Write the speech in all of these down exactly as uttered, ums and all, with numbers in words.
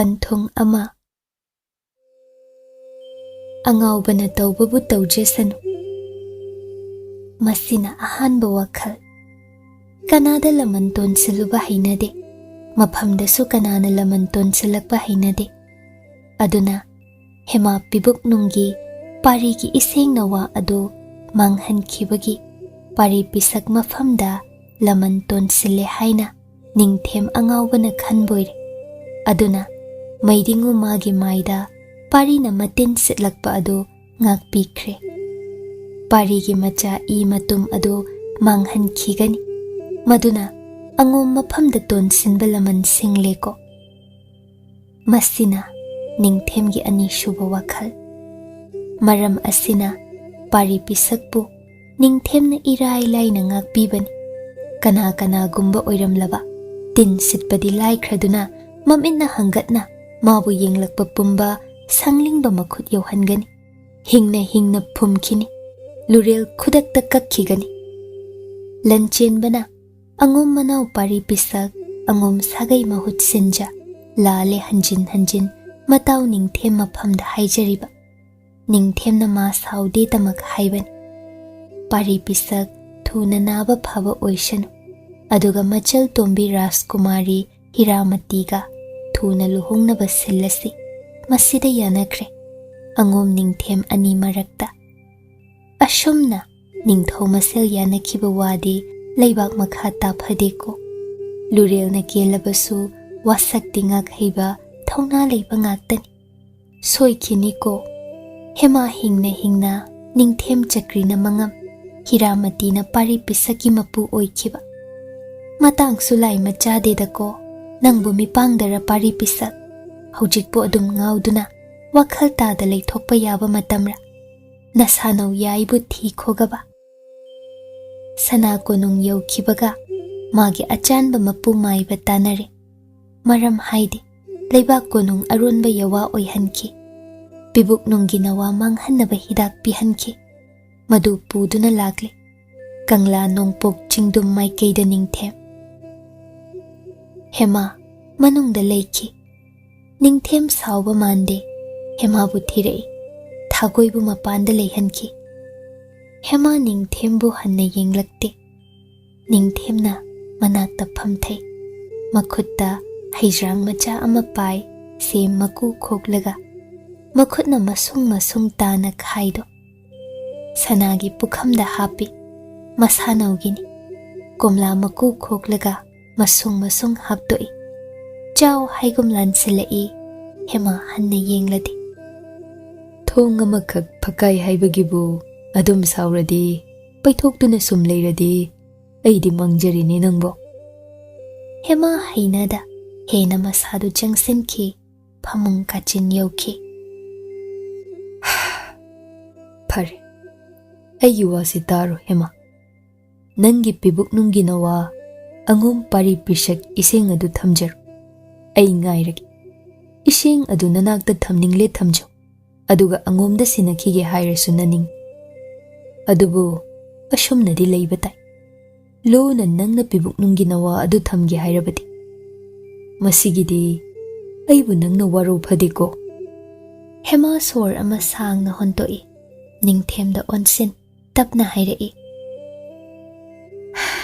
ꯄꯟꯊꯨꯡ ꯑꯃ꯫ ꯑꯉꯥꯎꯕꯅ ꯇꯧꯕꯕꯨ ꯇꯧꯖꯁꯅꯨ꯫ ꯃꯁꯤꯅ ꯑꯍꯥꯟꯕ ꯋꯥꯈꯜ꯫ ꯀꯅꯥꯗ ꯂꯃꯟ ꯇꯣꯟꯁꯤꯜꯂꯨꯕ ꯍꯩꯅꯗꯦ, ꯃꯐꯝꯗꯁꯨ ꯀꯅꯥꯅ ꯂꯃꯟ ꯇꯣꯟꯁꯤꯜꯂꯛꯄ ꯍꯩꯅꯗꯦ꯫ ꯑꯗꯨꯅ ꯍꯦꯃꯥ ꯄꯤꯕꯨꯛꯅꯨꯡꯒꯤ ꯄꯥꯔꯤꯒꯤ ꯏꯁꯦꯡ ꯅꯋꯥ ꯑꯗꯨ ꯃꯥꯡꯍꯟꯈꯤꯕꯒꯤ ꯄꯥꯔꯤ ꯄꯤꯁꯛ ꯃꯐꯝꯗ ꯂꯃꯟ ꯇꯣꯟꯁꯤꯜꯂꯦ ꯍꯥꯏꯅ ꯅꯤꯡꯊꯦꯝ ꯑꯉꯥꯎꯕꯅ ꯈꯟꯕꯣꯏꯔꯦ꯫ ꯑꯗꯨꯅ ꯃꯩꯔꯤꯡꯉꯨ ꯃꯥꯒꯤ ꯃꯥꯏꯗ ꯄꯥꯔꯤꯅ ꯃꯇꯤꯟ ꯁꯤꯠꯂꯛꯄ ꯑꯗꯨ ꯉꯥꯛꯄꯤꯈ꯭ꯔꯦ꯫ ꯄꯥꯔꯤꯒꯤ ꯃꯆꯥ ꯏ ꯃꯇꯨꯝ ꯑꯗꯨ ꯃꯥꯡꯍꯟꯈꯤꯒꯅꯤ꯫ ꯃꯗꯨꯅ ꯑꯉꯣꯝ ꯃꯐꯝꯗ ꯇꯣꯟꯁꯤꯟꯕ ꯂꯃꯟ ꯁꯤꯡꯂꯦꯀꯣ꯫ ꯃꯁꯤꯅ ꯅꯤꯡꯊꯦꯝꯒꯤ ꯑꯅꯤꯁꯨꯕ ꯋꯥꯈꯜ꯫ ꯃꯔꯝ ꯑꯁꯤꯅ ꯄꯥꯔꯤ ꯄꯤꯁꯛꯄꯨ ꯅꯤꯡꯊꯦꯝꯅ ꯏꯔꯥꯏ ꯂꯥꯏꯅ ꯉꯥꯛꯄꯤꯕꯅꯤ꯫ ꯀꯅꯥ ꯀꯅꯥꯒꯨꯝꯕ ꯑꯣꯏꯔꯝꯂꯕ ꯇꯤꯟ ꯁꯤꯠꯄꯗꯤ ꯂꯥꯏꯈ꯭ꯔꯗꯨꯅ ꯃꯃꯤꯠꯅ ꯍꯪꯒꯠꯅ ꯃꯥꯕꯨ ꯌꯦꯡꯂꯛꯄ ꯄꯨꯝꯕ ꯁꯪꯂꯤꯡꯕ ꯃꯈꯨꯠ ꯌꯧꯍꯟꯒꯅꯤ꯫ ꯍꯤꯡꯅ ꯍꯤꯡꯅ ꯐꯨꯝꯈꯤꯅꯤ꯫ ꯂꯨꯔꯦꯜ ꯈꯨꯗꯛꯇ ꯀꯛꯈꯤꯒꯅꯤ꯫ ꯂꯟꯆꯦꯟꯕꯅ ꯑꯉꯣꯝ ꯃꯅꯥꯎ ꯄꯥꯔꯤ ꯄꯤꯁꯛ ꯑꯉꯣꯝ ꯁꯥꯒꯩ ꯃꯍꯨꯠ ꯁꯤꯟꯖ ꯂꯥꯜꯂꯦ ꯍꯟꯖꯤꯟ ꯍꯟꯖꯤꯟ ꯃꯇꯥꯎ ꯅꯤꯡꯊꯦꯝ ꯃꯐꯝꯗ ꯍꯥꯏꯖꯔꯤꯕ꯫ ꯅꯤꯡꯊꯦꯝꯅ ꯃꯥ ꯁꯥꯎꯗꯦ ꯇꯃꯛ ꯍꯥꯏꯕꯅꯤ꯫ ꯄꯥꯔꯤ ꯄꯤꯁꯛ ꯊꯨꯅ ꯅꯥꯕ ꯐꯕ ꯑꯣꯏꯁꯅꯨ꯫ ꯑꯗꯨꯒ ꯃꯆꯜ ꯇꯣꯝꯕꯤ ꯔꯥꯖꯀꯨꯃꯥꯔꯤ ꯍꯤꯔꯥꯃꯇꯤꯒ ꯊꯨꯅ ꯂꯨꯍꯣꯡꯅꯕ ꯁꯤꯜꯂꯁꯤ꯫ ꯃꯁꯤꯗ ꯌꯥꯅꯈ꯭ꯔꯦ꯫ ꯑꯉꯣꯝ ꯅꯤꯡꯊꯦꯝ ꯑꯅꯤ ꯃꯔꯛꯇ꯫ ꯑꯁꯨꯝꯅ ꯅꯤꯡꯊꯧ ꯃꯁꯦꯜ ꯌꯥꯅꯈꯤꯕ ꯋꯥꯗꯤ ꯂꯩꯕꯥꯛ ꯃꯈꯥ ꯇꯥꯐꯗꯦꯀꯣ꯫ ꯂꯨꯔꯦꯜꯅ ꯀꯦꯜꯂꯕꯁꯨ ꯋꯥꯁꯛꯇꯤ ꯉꯥꯛꯍꯩꯕ ꯊꯧꯅꯥ ꯂꯩꯕ ꯉꯥꯛꯇꯅꯤ꯫ ꯁꯣꯏꯈꯤꯅꯤꯀꯣ꯫ ꯍꯦꯃꯥ ꯍꯤꯡꯅ ꯍꯤꯡꯅ ꯅꯤꯡꯊꯦꯝ ꯆꯀ꯭ꯔꯤꯅ ꯃꯉꯝ, ꯍꯤꯔꯥꯃꯇꯤꯅ ꯄꯥꯔꯤ ꯄꯤꯁꯛꯀꯤ ꯃꯄꯨ ꯑꯣꯏꯈꯤꯕ꯫ ꯃꯇꯥꯡꯁꯨ ꯂꯥꯏ ꯃꯆꯥꯗꯦꯗꯀꯣ, ꯅꯪꯕꯨ ꯃꯤꯄꯥꯡꯗꯔ ꯄꯥꯔꯤ ꯄꯤꯁꯛ? ꯍꯧꯖꯤꯛꯄꯨ ꯑꯗꯨꯝ ꯉꯥꯎꯗꯨꯅ ꯋꯥꯈꯜ ꯇꯥꯗ ꯂꯩꯊꯣꯛꯄ ꯌꯥꯕ ꯃꯇꯝꯔ? ꯅꯁꯥꯅꯧ ꯌꯥꯏꯕꯨ ꯊꯤꯈꯣꯒꯕ꯫ ꯁꯅꯥ ꯀꯣꯅꯨꯡ ꯌꯧꯈꯤꯕꯒ ꯃꯥꯒꯤ ꯑꯆꯥꯟꯕ ꯃꯄꯨ ꯃꯥꯏꯕ ꯇꯥꯅꯔꯦ꯫ ꯃꯔꯝ ꯍꯥꯏꯗꯤ ꯂꯩꯕꯥꯛ ꯀꯣꯅꯨꯡ ꯑꯔꯣꯟꯕ ꯌꯋꯥ ꯑꯣꯏꯍꯟꯈꯤ꯫ ꯄꯤꯕꯨꯛꯅꯨꯡꯒꯤ ꯅꯋꯥ ꯃꯥꯡꯍꯟꯅꯕ ꯍꯤꯗꯥꯛ ꯄꯤꯍꯟꯈꯤ꯫ ꯃꯗꯨ ꯄꯨꯗꯨꯅ ꯂꯥꯛꯂꯦ꯫ ꯀꯪꯂꯥ ꯅꯣꯡꯄꯣꯛ ꯆꯤꯡꯗꯨꯝ ꯃꯥꯏꯀꯩꯗ ꯅꯤꯡꯊꯦꯝ꯫ ꯍꯦꯃꯥ ꯃꯅꯨꯡꯗ ꯂꯩꯈꯤ꯫ ꯅꯤꯡꯊꯦꯝ ꯁꯥꯎꯕ ꯃꯥꯟꯗꯦ꯫ ꯍꯦꯃꯥꯕꯨ ꯊꯤꯔꯛꯏ꯫ ꯊꯥꯒꯣꯏꯕꯨ ꯃꯄꯥꯟꯗ ꯂꯩꯍꯟꯈꯤ꯫ ꯍꯦꯃꯥ ꯅꯤꯡꯊꯦꯝꯕꯨ ꯍꯟꯅ ꯌꯦꯡꯂꯛꯇꯦ꯫ ꯅꯤꯡꯊꯦꯝꯅ ꯃꯅꯥꯛꯇ ꯐꯝꯊꯩ꯫ ꯃꯈꯨꯠꯇ ꯍꯩꯖ꯭ꯔꯥꯡ ꯃꯆꯥ ꯑꯃ ꯄꯥꯏ, ꯁꯦꯝ ꯃꯀꯨ ꯈꯣꯛꯂꯒ꯫ ꯃꯈꯨꯠꯅ ꯃꯁꯨꯡ ꯃꯁꯨꯡ ꯇꯥꯅ ꯈꯥꯏꯗꯣ꯫ ꯁꯅꯥꯒꯤ ꯄꯨꯈꯝꯗ ꯍꯥꯞꯄꯤ꯫ ꯃꯁꯥꯅꯧꯒꯤꯅꯤ꯫ ꯀꯣꯝꯂꯥ ꯃꯀꯨ ꯈꯣꯛꯂꯒ ꯃꯁꯨꯡ ꯃꯁꯨꯡ ꯍꯥꯞꯇꯣꯛꯏ꯫ ꯆꯥꯎ ꯍꯥꯏꯒꯨꯝ ꯂꯥꯟꯁꯤꯜꯂꯛꯏ꯫ ꯍꯦꯃꯥ ꯍꯟꯅ ꯌꯦꯡꯂꯗꯤ꯫ "ꯊꯣꯡ ꯑꯃꯈꯛ ꯐꯛꯀꯥꯏ ꯍꯥꯏꯕꯒꯤꯕꯨ ꯑꯗꯨꯝ ꯁꯥꯎꯔꯗꯤ, ꯄꯩꯊꯣꯛꯇꯨꯅ ꯁꯨꯝ ꯂꯩꯔꯗꯤ, ꯑꯩꯗꯤ ꯃꯥꯡꯖꯔꯤꯅꯤ ꯅꯪꯕꯣ꯫" ꯍꯦꯃꯥ ꯍꯩꯅꯗ ꯍꯦꯟꯅ ꯃꯁꯥꯗꯨ ꯆꯪꯁꯤꯟꯈꯤ꯫ ꯐꯃꯨꯡ ꯀꯥꯆꯤꯟ ꯌꯧꯈꯤ꯫ "ꯐꯔꯦ, ꯑꯩꯒꯤ ꯋꯥꯁꯤ ꯇꯥꯔꯣ ꯍꯦꯃꯥ꯫ ꯅꯪꯒꯤ ꯄꯤꯕꯨꯛꯅꯨꯡꯒꯤ ꯅꯋꯥ ꯑꯉꯣꯝ ꯄꯥꯔꯤ ꯄꯤꯁꯛ ꯏꯁꯤꯡ ꯑꯗꯨ ꯊꯝꯖꯔꯣ꯫ ꯑꯩ ꯉꯥꯏꯔꯒꯦ꯫ ꯏꯁꯤꯡ ꯑꯗꯨ ꯅꯅꯥꯛꯇ ꯊꯝꯅꯤꯡꯂꯦ ꯊꯝꯖꯧ, ꯑꯗꯨꯒ ꯑꯉꯣꯝꯗ ꯁꯤꯟꯅꯈꯤꯒꯦ ꯍꯥꯏꯔꯁꯨ ꯅꯅꯤꯡ꯫ ꯑꯗꯨꯕꯨ ꯑꯁꯨꯝꯅꯗꯤ ꯂꯩꯕ ꯇꯥꯏ꯫ ꯂꯣꯅ ꯅꯪꯅ ꯄꯤꯕꯨꯛꯅꯨꯡꯒꯤ ꯅꯋꯥ ꯑꯗꯨ ꯊꯝꯒꯦ ꯍꯥꯏꯔꯕꯗꯤ꯫ ꯃꯁꯤꯒꯤꯗꯤ ꯑꯩꯕꯨ ꯅꯪꯅ ꯋꯥꯔꯧ ꯐꯗꯦꯀꯣ꯫" ꯍꯦꯃꯥ ꯁꯣꯔ ꯑꯃ ꯁꯥꯡꯅ ꯍꯣꯟꯇꯣꯛꯏ꯫ ꯅꯤꯡꯊꯦꯝꯗ ꯑꯣꯟꯁꯤꯟ ꯇꯞꯅ ꯍꯥꯏꯔꯛꯏ꯫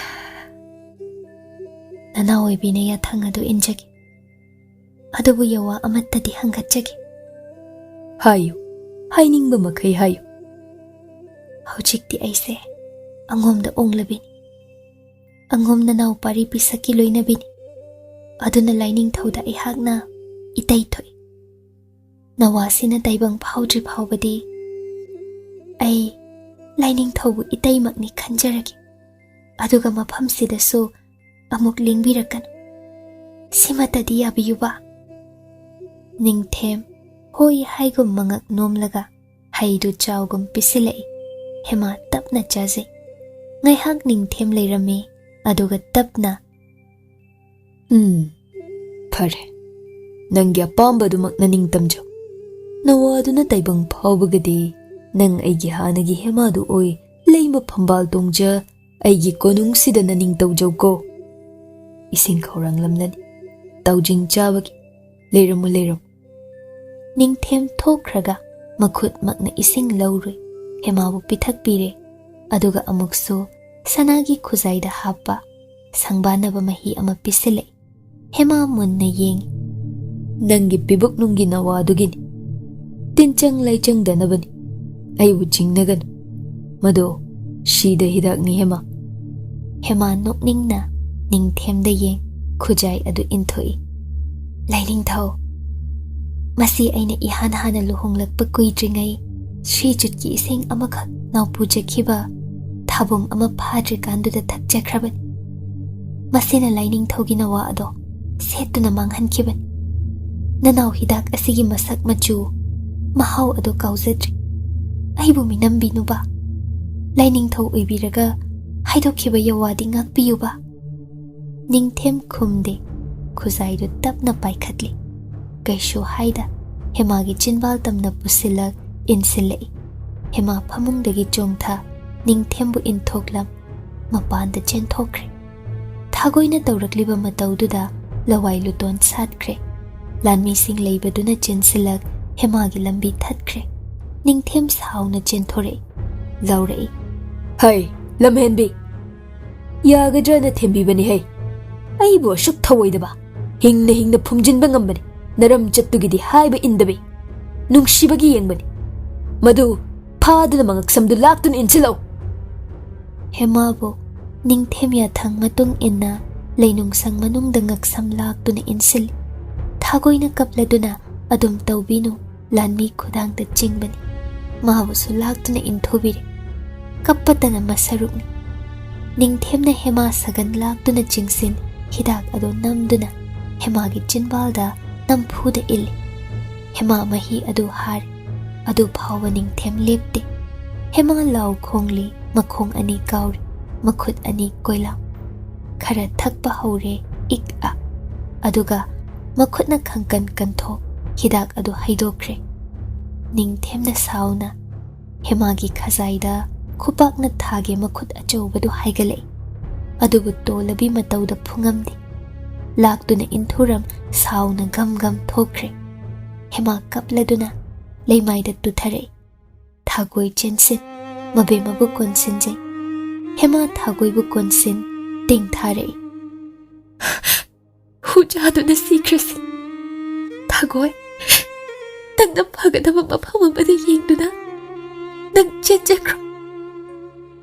"ꯅꯅꯥꯎ ꯑꯣꯏꯕꯤꯅ ꯌꯥꯊꯪ ꯑꯗꯨ ꯏꯟꯖꯒꯦ꯫ ꯑꯗꯨꯕꯨ ꯌꯥꯋꯥ ꯑꯃꯠꯇꯗꯤ ꯍꯪꯒꯠꯆꯒꯦ꯫" "ꯍꯥꯏꯌꯨ, ꯍꯥꯏꯅꯤꯡꯕ ꯃꯈꯩ ꯍꯥꯏꯌꯨ꯫" "ꯍꯧꯖꯤꯛꯇꯤ ꯑꯩꯁꯦ ꯑꯉꯣꯝꯗ ꯑꯣꯡꯂꯕꯤꯅꯤ꯫ ꯑꯉꯣꯝ ꯅꯅꯥꯎ ꯄꯥꯔꯤ ꯄꯤꯁꯛꯀꯤ ꯂꯣꯏꯅꯕꯤꯅꯤ꯫ ꯑꯗꯨꯅ ꯂꯥꯏꯅꯤꯡꯊꯧꯗ ꯑꯩꯍꯥꯛꯅ ꯏꯇꯩ ꯊꯣꯛꯏ꯫ ꯅꯋꯥꯁꯤꯅ ꯇꯥꯏꯕꯪ ꯐꯥꯎꯗ꯭ꯔꯤ ꯐꯥꯎꯕꯗꯤ ꯑꯩ ꯂꯥꯏꯅꯤꯡꯊꯧꯕꯨ ꯏꯇꯩꯃꯛꯅꯤ ꯈꯟꯖꯔꯒꯦ꯫ ꯑꯗꯨꯒ ꯃꯐꯝꯁꯤꯗꯁꯨ ꯑꯃꯨꯛ ꯂꯦꯡꯕꯤꯔꯛꯀꯅꯨ꯫ ꯁꯤꯃꯇꯗꯤ ꯌꯥꯕꯤꯌꯨꯕ꯫" ꯅꯤꯡꯊꯦꯝ ꯍꯣꯏ ꯍꯥꯏꯒꯨꯝ ꯃꯉꯛ ꯅꯣꯝꯂꯒ ꯍꯩꯗꯨ ꯆꯥꯎꯒꯨꯝ ꯄꯤꯁꯤꯜꯂꯛꯏ꯫ ꯍꯦꯃꯥ ꯇꯞꯅ ꯆꯥꯖꯩ꯫ ꯉꯥꯏꯍꯥꯛ ꯅꯤꯡꯊꯦꯝ ꯂꯩꯔꯝꯃꯤ, ꯑꯗꯨꯒ ꯇꯞꯅ, "ꯎꯝ, ꯐꯔꯦ꯫ ꯅꯪꯒꯤ ꯑꯄꯥꯝꯕꯗꯨꯃꯛ ꯅꯅꯤꯡ ꯇꯝꯖꯧ꯫ ꯅꯋꯥꯗꯨꯅ ꯇꯥꯏꯕꯪ ꯐꯥꯎꯕꯒꯗꯤ ꯅꯪ ꯑꯩꯒꯤ ꯍꯥꯟꯅꯒꯤ ꯍꯦꯃꯥꯗꯨ ꯑꯣꯏ, ꯂꯩꯃ ꯐꯝꯕꯥꯜ ꯇꯣꯡꯖ, ꯑꯩꯒꯤ ꯀꯣꯅꯨꯡꯁꯤꯗ ꯅꯅꯤꯡ ꯇꯧꯖꯧꯀꯣ꯫" ꯏꯁꯤꯡ ꯈꯧꯔꯥꯡꯂꯝꯂꯅꯤ꯫ ꯇꯥꯎꯖꯤꯡ ꯆꯥꯕꯒꯤ꯫ "ꯂꯩꯔꯝꯃꯨ, ꯂꯩꯔꯝꯃꯨ꯫" ꯅꯤꯡꯊꯦꯝ ꯊꯣꯛꯈ꯭ꯔꯒ ꯃꯈꯨꯠꯃꯛꯅ ꯏꯁꯤꯡ ꯂꯧꯔꯨꯏ꯫ ꯍꯦꯃꯥꯕꯨ ꯄꯤꯊꯛꯄꯤꯔꯦ꯫ ꯑꯗꯨꯒ ꯑꯃꯨꯛꯁꯨ ꯁꯅꯥꯒꯤ ꯈꯨꯖꯥꯏꯗ ꯍꯥꯞꯄ ꯁꯪꯕꯥꯅꯕ ꯃꯍꯤ ꯑꯃ ꯄꯤꯁꯤꯜꯂꯛꯏ꯫ ꯍꯦꯃꯥ ꯃꯨꯟꯅ ꯌꯦꯡꯉꯤ꯫ "ꯅꯪꯒꯤ ꯄꯤꯕꯨꯛꯅꯨꯡꯒꯤ ꯅꯋꯥꯗꯨꯒꯤꯅꯤ꯫ ꯇꯤꯟꯆꯪ ꯂꯥꯏꯆꯪꯗꯅꯕꯅꯤ꯫ ꯑꯩꯕꯨ ꯆꯤꯡꯅꯒꯅꯨ꯫ ꯃꯗꯣ ꯁꯤꯗ ꯍꯤꯗꯥꯛꯅꯤ, ꯍꯦꯃꯥ꯫" ꯍꯦꯃꯥ ꯅꯣꯛꯅꯤꯡꯅ ꯅꯤꯡꯊꯦꯝꯗ ꯌꯦꯡ ꯈꯨꯖꯥꯏ ꯑꯗꯨ ꯏꯟꯊꯣꯛꯏ꯫ "ꯂꯥꯏꯅꯤꯡꯊꯧ, ꯃꯁꯤ ꯑꯩꯅ ꯏꯍꯥꯟ ꯍꯥꯟꯅ ꯂꯨꯍꯣꯡꯂꯛꯄ ꯀꯨꯏꯗ꯭ꯔꯤꯉꯩ ꯁ꯭ꯔꯤꯖꯨꯠꯀꯤ ꯏꯁꯤꯡ ꯑꯃꯈꯛ ꯅꯥꯎꯄꯨꯖꯈꯤꯕ ꯊꯥꯕꯨꯝ ꯑꯃ ꯐꯥꯗ꯭ꯔꯤꯀꯥꯟꯗꯨꯗ ꯊꯛꯆꯈ꯭ꯔꯕꯅꯤ꯫ ꯃꯁꯤꯅ ꯂꯥꯏꯅꯤꯡꯊꯧꯒꯤ ꯅꯋꯥ ꯑꯗꯣ ꯁꯦꯠꯇꯨꯅ ꯃꯥꯡꯍꯟꯈꯤꯕꯅꯤ꯫ ꯅꯅꯥꯎ ꯍꯤꯗꯥꯛ ꯑꯁꯤꯒꯤ ꯃꯁꯛ ꯃꯆꯨ, ꯃꯍꯥꯎ ꯑꯗꯨ ꯀꯥꯎꯖꯗ꯭ꯔꯤ꯫ ꯑꯩꯕꯨ ꯃꯤꯅꯝꯕꯤꯅꯨꯕ꯫ ꯂꯥꯏꯅꯤꯡꯊꯧ ꯑꯣꯏꯕꯤꯔꯒ ꯍꯥꯏꯗꯣꯛꯈꯤꯕ ꯌꯥꯋꯥꯗꯤ ꯉꯥꯛꯄꯤꯌꯨꯕ꯫" ꯅꯤꯡꯊꯦꯝ ꯈꯨꯝꯗꯦ꯫ ꯈꯨꯖꯥꯏꯗꯨ ꯇꯞꯅ ꯄꯥꯏꯈꯠꯂꯤ꯫ ꯀꯩꯁꯨ ꯍꯥꯏꯗ ꯍꯦꯃꯥꯒꯤ ꯆꯤꯟꯕꯥꯜ ꯇꯝꯅ ꯄꯨꯁꯤꯜꯂꯛ ꯏꯟꯁꯤꯜꯂꯛꯏ꯫ ꯍꯦꯃꯥ ꯐꯃꯨꯡꯗꯒꯤ ꯆꯣꯡꯊ ꯅꯤꯡꯊꯦꯝꯕꯨ ꯏꯟꯊꯣꯛꯂꯝ ꯃꯄꯥꯟꯗ ꯆꯦꯟꯊꯣꯛꯈ꯭ꯔꯦ꯫ ꯊꯥꯒꯣꯏꯅ ꯇꯧꯔꯛꯂꯤꯕ ꯃꯇꯧꯗꯨꯗ ꯂꯋꯥꯏ ꯂꯨꯇꯣꯟ ꯁꯥꯠꯈ꯭ꯔꯦ꯫ ꯂꯥꯟꯃꯤꯁꯤꯡ ꯂꯩꯕꯗꯨꯅ ꯆꯦꯟꯁꯤꯜꯂꯛ ꯍꯦꯃꯥꯒꯤ ꯂꯝꯕꯤ ꯊꯠꯈ꯭ꯔꯦ꯫ ꯅꯤꯡꯊꯦꯝ ꯁꯥꯎꯅ ꯆꯦꯟꯊꯣꯔꯛꯏ꯫ ꯂꯥꯎꯔꯛꯏ꯫ "ꯍꯩ, ꯂꯝꯍꯦꯟꯕꯤ! ꯌꯥꯒꯗ꯭ꯔꯅ ꯊꯦꯝꯕꯤꯕꯅꯤ ꯍꯩ꯫ ꯑꯩꯕꯨ ꯑꯁꯨꯛ ꯊꯧꯑꯣꯏꯗꯕ? ꯍꯤꯡꯅ ꯍꯤꯡꯅ ꯐꯨꯝꯖꯤꯟꯕ ꯉꯝꯕꯅꯤ꯫ ꯅꯔꯝ ꯆꯠꯇꯨꯒꯤꯗꯤ ꯍꯥꯏꯕ ꯏꯟꯗꯕꯤ꯫ ꯅꯨꯡꯁꯤꯕꯒꯤ ꯌꯦꯡꯕꯅꯤ꯫ ꯃꯗꯨ ꯐꯥꯗꯨꯅ ꯃꯉꯛꯁꯝꯗꯨ ꯂꯥꯛꯇꯨꯅ ꯏꯟꯁꯤꯜꯂꯛꯎ꯫" ꯍꯦꯃꯥꯕꯨ ꯅꯤꯡꯊꯦꯝ ꯌꯥꯊꯪ ꯃꯇꯨꯡ ꯏꯟꯅ ꯂꯩꯅꯨꯡꯁꯪ ꯃꯅꯨꯡꯗ ꯉꯛꯁꯝ ꯂꯥꯛꯇꯨꯅ ꯏꯟꯁꯤꯜꯂꯤ꯫ ꯊꯥꯒꯣꯏꯅ ꯀꯞꯂꯗꯨꯅ "ꯑꯗꯨꯝ ꯇꯧꯕꯤꯅꯨ, ꯂꯥꯟꯃꯤ ꯈꯨꯗꯥꯡꯗ ꯆꯤꯡꯕꯅꯤ꯫ ꯃꯥꯕꯨꯁꯨ ꯂꯥꯛꯇꯨꯅ ꯏꯟꯊꯨꯕꯤꯔꯦ꯫ ꯀꯞꯄꯇꯅ ꯃꯁꯔꯨꯛꯅꯤ꯫" ꯅꯤꯡꯊꯦꯝꯅ ꯍꯦꯃꯥ ꯁꯒꯟ ꯂꯥꯛꯇꯨꯅ ꯆꯤꯡꯁꯤꯟ ꯍꯤꯗꯥꯛ ꯑꯗꯨ ꯅꯝꯗꯨꯅ ꯍꯦꯃꯥꯒꯤ ꯆꯤꯟꯕꯥꯜꯗ ꯅꯝꯐꯨꯗ ꯏꯜꯂꯤ꯫ ꯍꯦꯃꯥ ꯃꯍꯤ ꯑꯗꯨ ꯍꯥꯔꯤ꯫ ꯑꯗꯨ ꯐꯥꯎꯕ ꯅꯤꯡꯊꯦꯝ ꯂꯦꯞꯇꯦ꯫ ꯍꯦꯃꯥ ꯂꯥꯎ ꯈꯣꯡꯂꯤ, ꯃꯈꯣꯡ ꯑꯅꯤ ꯀꯥꯎꯔꯤ, ꯃꯈꯨꯠ ꯑꯅꯤ ꯀꯣꯏꯂꯥꯎ꯫ ꯈꯔ ꯊꯛꯄ ꯍꯧꯔꯦ, ꯏꯛ ꯑ꯫ ꯑꯗꯨꯒ ꯃꯈꯨꯠꯅ ꯈꯪꯀꯟ ꯀꯟꯊꯣꯛ ꯍꯤꯗꯥꯛ ꯑꯗꯨ ꯍꯩꯗꯣꯛꯈ꯭ꯔꯦ꯫ ꯅꯤꯡꯊꯦꯝꯅ ꯁꯥꯎꯅ ꯍꯦꯃꯥꯒꯤ ꯈꯖꯥꯏꯗ ꯈꯨꯄꯥꯛꯅ ꯊꯥꯒꯦ ꯃꯈꯨꯠ ꯑꯆꯧꯕꯗꯨ ꯍꯥꯏꯒꯠꯂꯛꯏ꯫ ꯑꯗꯨꯕꯨ ꯇꯣꯜꯂꯕꯤ ꯃꯇꯧꯗ ꯐꯨꯉꯝꯗꯦ꯫ ꯂꯥꯛꯇꯨꯅ ꯏꯟꯊꯨꯔꯝ ꯁꯥꯎꯅ ꯒꯝ ꯒꯝ ꯊꯣꯛꯈ꯭ꯔꯦ꯫ ꯍꯦꯃꯥ ꯀꯞꯂꯗꯨꯅ ꯂꯩꯃꯥꯏꯗ ꯇꯨꯊꯔꯛꯏ꯫ ꯊꯥꯒꯣꯏ ꯆꯦꯟꯁꯤꯟ ꯃꯕꯦꯝꯃꯕꯨ ꯀꯣꯟꯁꯤꯟꯖꯩ꯫ ꯍꯦꯃꯥ ꯊꯥꯒꯣꯏꯕꯨ ꯀꯣꯟꯁꯤꯟ ꯇꯦꯡꯊꯥꯔꯛꯏ꯫ ꯍꯨ ꯆꯥꯗꯨꯅ ꯁꯤꯈ꯭ꯔꯁꯤ꯫ ꯊꯥꯒꯣꯏ, ꯅꯪꯅ ꯐꯒꯗꯕ ꯃꯐꯝ ꯑꯃꯗ ꯌꯦꯡꯗꯨꯅ ꯅꯪ ꯆꯦꯟꯖꯈ꯭ꯔꯣ꯫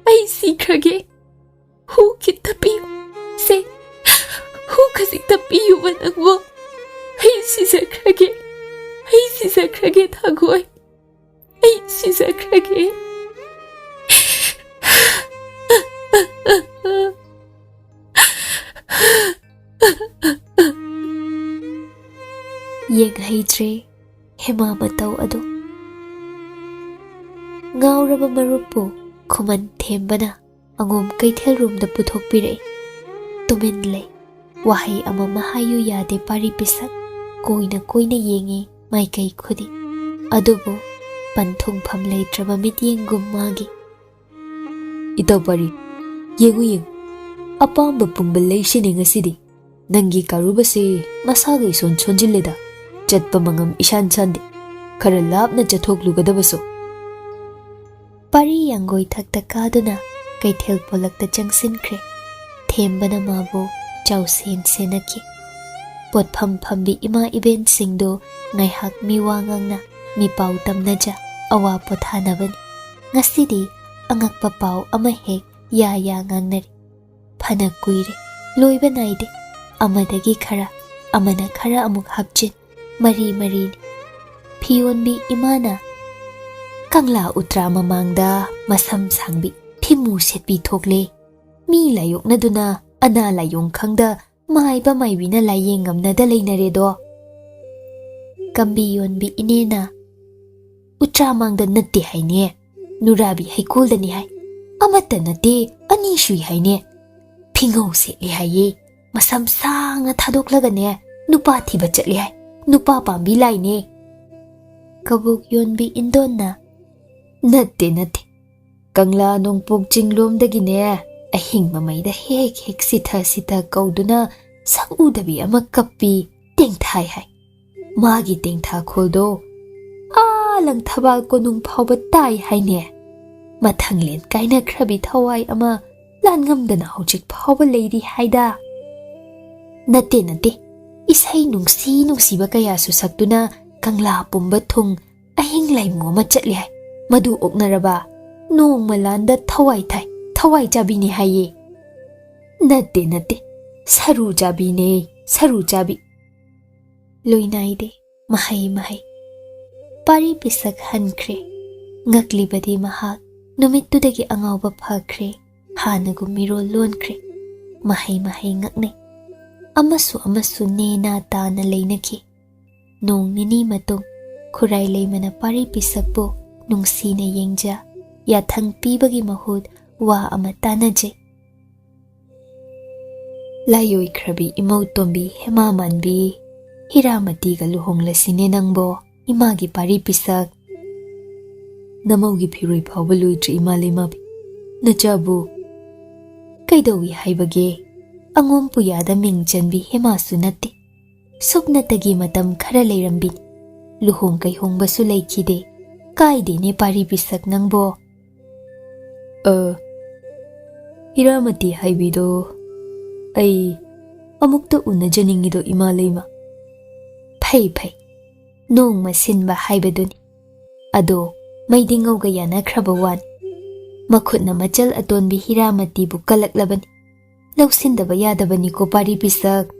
ꯑꯩ ꯁꯤꯈ꯭ꯔꯒꯦ꯫ ꯍꯨ ꯈꯤꯠꯇ ꯄꯤꯌꯨ꯫ ꯁꯦ, ꯍꯨ ꯈꯖꯤꯛꯇ ꯄꯤꯌꯨꯕ ꯅꯪꯕꯨ꯫ ꯑꯩ ꯁꯤꯖꯈ꯭ꯔꯒꯦ꯫ ꯑꯩ ꯁꯤꯖꯈ꯭ꯔꯒꯦ ꯊꯥꯒꯣꯏ꯫ ꯑꯩ ꯁꯤꯖꯈ꯭ꯔꯒꯦ꯫ ꯌꯦꯡꯍꯩꯗ꯭ꯔꯦ ꯍꯦꯃꯥ ꯃꯇꯧ ꯑꯗꯨ꯫ ꯉꯥꯎꯔꯕ ꯃꯔꯨꯞꯄꯨ ꯈꯨꯃꯟ ꯊꯦꯝꯕꯅ ꯑꯉꯣꯝ ꯀꯩꯊꯦꯜꯔꯣꯝꯗ ꯄꯨꯊꯣꯛꯄꯤꯔꯛꯏ꯫ ꯇꯨꯃꯤꯟ ꯂꯩ꯫ ꯋꯥꯍꯩ ꯑꯃꯃ ꯍꯥꯏꯌꯨ ꯌꯥꯗꯦ ꯄꯥꯔꯤ ꯄꯤꯁꯛ꯫ ꯀꯣꯏꯅ ꯀꯣꯏꯅ ꯌꯦꯡꯉꯤ ꯃꯥꯏꯀꯩ ꯈꯨꯗꯤꯡ꯫ ꯑꯗꯨꯕꯨ ꯄꯟꯊꯨꯡꯐꯝ ꯂꯩꯇ꯭ꯔꯕ ꯃꯤꯠꯌꯦꯡꯒꯨꯝ ꯃꯥꯒꯤ꯫ ꯏꯇꯥꯎ ꯄꯥꯔꯤ, ꯌꯦꯡꯉꯨ ꯌꯦꯡꯉꯨ, ꯑꯄꯥꯝꯕ ꯄꯨꯝꯕ ꯂꯩꯁꯤꯅꯦ ꯉꯁꯤꯗꯤ꯫ ꯅꯪꯒꯤ ꯀꯥꯔꯨꯕꯁꯦ ꯃꯁꯥꯒ ꯏꯁꯣꯟ ꯁꯣꯟꯖꯤꯜꯂꯦꯗ꯫ ꯆꯠꯄ ꯃꯉꯝ ꯏꯁꯥꯟ ꯁꯥꯟꯗꯦ꯫ ꯈꯔ ꯂꯥꯞꯅ ꯆꯠꯊꯣꯛꯂꯨꯒꯗꯕꯁꯨ꯫ ꯄꯥꯔꯤ ꯌꯥꯡꯒꯣꯏ ꯊꯛꯇ ꯀꯥꯗꯨꯅ ꯀꯩꯊꯦꯜ ꯄꯣꯂꯛꯇ ꯆꯪꯁꯤꯟꯈ꯭ꯔꯦ꯫ ꯊꯦꯝꯕꯅ ꯃꯥꯕꯨ ꯆꯥꯎꯁꯦꯟ ꯁꯦꯟꯅꯈꯤ꯫ ꯄꯣꯠꯐꯝ ꯐꯝꯕꯤ ꯏꯃꯥ ꯏꯕꯦꯟꯁꯤꯡꯗꯨ ꯉꯥꯏꯍꯥꯛ ꯃꯤꯋꯥ ꯉꯥꯡꯅ ꯃꯤꯄꯥꯎ ꯇꯝꯅꯖ ꯑꯋꯥ ꯄꯣꯊꯥꯅꯕꯅꯤ꯫ ꯉꯁꯤꯗꯤ ꯑꯉꯛꯄ ꯄꯥꯎ ꯑꯃ ꯍꯦꯛ ꯌꯥ ꯌꯥ ꯉꯥꯡꯅꯔꯤ꯫ ꯐꯅ ꯀꯨꯏꯔꯦ, ꯂꯣꯏꯕ ꯅꯥꯏꯗꯦ꯫ ꯑꯃꯗꯒꯤ ꯈꯔ, ꯑꯃꯅ ꯈꯔ ꯑꯃꯨꯛ ꯍꯥꯞꯆꯤꯟ, ꯃꯔꯤ ꯃꯔꯤꯅꯤ꯫ ꯐꯤꯌꯣꯟꯕꯤ ꯏꯃꯥꯅ ꯀꯪꯂꯥ ꯎꯇ꯭ꯔꯥ ꯃꯃꯥꯡꯗ ꯃꯁꯝ ꯁꯥꯡꯕꯤ ꯐꯤꯃꯨ ꯁꯦꯠꯄꯤ ꯊꯣꯛꯂꯦ꯫ ꯃꯤ ꯂꯥꯌꯣꯛꯅꯗꯨꯅ ꯑꯅꯥ ꯂꯥꯏꯌꯣꯡ ꯈꯪꯗ ꯃꯥꯏꯕ ꯃꯥꯏꯕꯤꯅ ꯂꯥꯏꯌꯦꯡ ꯉꯝꯅꯗ ꯂꯩꯅꯔꯦꯗꯣ꯫ ꯀꯝꯕꯤ ꯌꯣꯟꯕꯤ ꯏꯅꯦꯅ ꯎꯇ꯭ꯔꯥ ꯃꯥꯡꯗ ꯅꯠꯇꯦ ꯍꯥꯏꯅꯦ, ꯅꯨꯔꯥꯕꯤ ꯍꯩꯀꯣꯜꯗꯅꯤ ꯍꯥꯏ꯫ ꯑꯃꯠꯇ ꯅꯠꯇꯦ, ꯑꯅꯤ ꯁꯨꯏ ꯍꯥꯏꯅꯦ꯫ ꯐꯤꯉꯧ ꯁꯦꯠꯂꯤ ꯍꯥꯏꯌꯦ, ꯃꯁꯝ ꯁꯥꯡꯅ ꯊꯥꯗꯣꯛꯂꯒꯅꯦ ꯅꯨꯄꯥ ꯊꯤꯕ ꯆꯠꯂꯤ ꯍꯥꯏ꯫ ꯅꯨꯄꯥ ꯄꯥꯝꯕꯤ ꯂꯥꯏꯅꯦ꯫ ꯀꯕꯣꯛ ꯌꯣꯟꯕꯤ ꯏꯟꯗꯣꯟꯅ ꯅꯠꯇꯦ ꯅꯠꯇꯦ, ꯀꯪꯂꯥ ꯅꯣꯡꯄꯣꯛ ꯆꯤꯡꯂꯣꯝꯗꯒꯤꯅꯦ ꯑꯍꯤꯡꯕ ꯃꯩꯗ ꯍꯦꯛ ꯍꯦꯛ ꯁꯤꯊ ꯁꯤꯊ ꯀꯧꯗꯨꯅ ꯁꯛ ꯎꯗꯕꯤ ꯑꯃ ꯀꯞꯄꯤ, ꯇꯦꯡꯊꯥꯏ ꯍꯥꯏ꯫ ꯃꯥꯒꯤ ꯇꯦꯡꯊꯥꯈꯣꯜꯗꯣ ꯑꯥ ꯂꯪꯊꯕꯥꯜ ꯀꯣꯅꯨꯡ ꯐꯥꯎꯕ ꯇꯥꯏ ꯍꯥꯏꯅꯦ꯫ ꯃꯊꯪꯂꯦꯟ ꯀꯥꯏꯅꯈ꯭ꯔꯕꯤ ꯊꯋꯥꯏ ꯑꯃ ꯂꯥꯟꯉꯝꯗꯅ ꯍꯧꯖꯤꯛ ꯐꯥꯎꯕ ꯂꯩꯔꯤ ꯍꯥꯏꯗ꯫ ꯅꯠꯇꯦ, ꯅꯠꯇꯦ, ꯏꯁꯩ ꯅꯨꯡꯁꯤ ꯅꯨꯡꯁꯤꯕ ꯀꯌꯥꯁꯨ ꯁꯛꯇꯨꯅ ꯀꯪꯂꯥ ꯄꯨꯝꯕ ꯊꯨꯡ ꯑꯍꯤꯡ ꯂꯥꯏꯃꯨ ꯑꯃ ꯆꯠꯂꯤ ꯍꯥꯏ꯫ ꯃꯗꯨ ꯑꯣꯛꯅꯔꯕ ꯅꯣꯡꯃ ꯂꯥꯟꯗ ꯊꯋꯥꯏ ꯊꯥꯏ, ꯊꯋꯥꯏ ꯆꯥꯕꯤꯅꯤ ꯍꯥꯏꯌꯦ꯫ ꯅꯠꯇꯦ, ꯅꯠꯇꯦ, ꯁꯔꯨ ꯆꯥꯕꯤꯅꯦ, ꯁꯔꯨ ꯆꯥꯕꯤ꯫ ꯂꯣꯏꯅꯥꯏꯗꯦ ꯃꯍꯩ ꯃꯍꯩ꯫ ꯄꯥꯔꯤ ꯄꯤꯁꯛ ꯍꯟꯈ꯭ꯔꯦ꯫ ꯉꯛꯂꯤꯕꯗꯤ ꯃꯍꯥꯛ ꯅꯨꯃꯤꯠꯇꯨꯗꯒꯤ ꯑꯉꯥꯎꯕ ꯐꯈ꯭ꯔꯦ꯫ ꯍꯥꯟꯅꯒꯨꯝ ꯃꯤꯔꯣꯜ ꯂꯣꯟꯈ꯭ꯔꯦ꯫ ꯃꯍꯩ ꯃꯍꯩ ꯉꯛꯅꯩ꯫ ꯑꯃꯁꯨ ꯑꯃꯁꯨ ꯅꯦꯅꯥ ꯇꯥꯅ ꯂꯩꯅꯈꯤ꯫ ꯅꯣꯡ ꯅꯤꯅꯤ ꯃꯇꯨꯡ ꯈꯨꯔꯥꯏ ꯂꯩꯃꯅ ꯄꯥꯔꯤ ꯄꯤꯁꯛꯄꯨ ꯅꯨꯡꯁꯤꯅ ꯌꯦꯡꯖ, ꯌꯥꯊꯪ ꯄꯤꯕꯒꯤ ꯃꯍꯨꯠ ꯋꯥ ꯑꯃ ꯇꯥꯅꯖꯩ꯫ ꯂꯥꯏꯑꯣꯏꯈ꯭ꯔꯕꯤ ꯏꯃꯧ ꯇꯣꯝꯕꯤ ꯍꯦꯃꯥ ꯃꯥꯟꯕꯤ ꯍꯤꯔꯥꯃꯇꯤꯒ ꯂꯨꯍꯣꯡꯂꯁꯤꯅꯦ ꯅꯪꯕꯣ, ꯏꯃꯥꯒꯤ ꯄꯥꯔꯤ ꯄꯤꯁꯛ꯫ ꯅꯃꯧꯒꯤ ꯐꯤꯔꯣꯏ ꯐꯥꯎꯕ ꯂꯣꯏꯗ꯭ꯔꯤ, ꯏꯃꯥ ꯂꯩꯃꯥꯕꯤ꯫ ꯅꯆꯥꯕꯨ ꯀꯩꯗꯧꯏ ꯍꯥꯏꯕꯒꯦ? ꯑꯉꯣꯝ ꯄꯨꯌꯥꯗ ꯃꯤꯡ ꯆꯟꯕꯤ ꯍꯦꯃꯥꯁꯨ ꯅꯠꯇꯦ꯫ ꯁꯨꯞꯅꯇꯒꯤ ꯃꯇꯝ ꯈꯔ ꯂꯩꯔꯝꯕꯤꯅꯤ꯫ ꯂꯨꯍꯣꯡ ꯀꯩꯍꯣꯡꯕꯁꯨ ꯂꯩꯈꯤꯗꯦ꯫ ꯀꯥꯏꯗꯦꯅꯦ ꯄꯥꯔꯤ ꯄꯤꯁꯛ ꯅꯪꯕꯣ꯫ ꯑ, ꯍꯤꯔꯥꯃꯇꯤ ꯍꯥꯏꯕꯤꯗꯣ ꯑꯩ ꯑꯃꯨꯛꯇ ꯎꯅꯖꯅꯤꯡꯉꯤꯗꯣ, ꯏꯃꯥ ꯂꯩꯃ꯫ ꯐꯩ, ꯐꯩ꯫ ꯅꯣꯡꯃ ꯁꯤꯟꯕ ꯍꯥꯏꯕꯗꯨꯅꯤ꯫ ꯑꯗꯣ ꯃꯩꯗꯤꯉꯧꯒ ꯌꯥꯅꯈ꯭ꯔꯕ ꯋꯥꯅꯤ꯫ ꯃꯈꯨꯠꯅ ꯃꯆꯜ ꯑꯇꯣꯟꯕꯤ ꯍꯤꯔꯥꯃꯇꯤꯕꯨ ꯀꯜꯂꯛꯂꯕꯅꯤ꯫ ꯂꯧꯁꯤꯟꯗꯕ ꯌꯥꯗꯕꯅꯤꯀꯣ ꯄꯥꯔꯤ ꯄꯤꯁꯛ꯫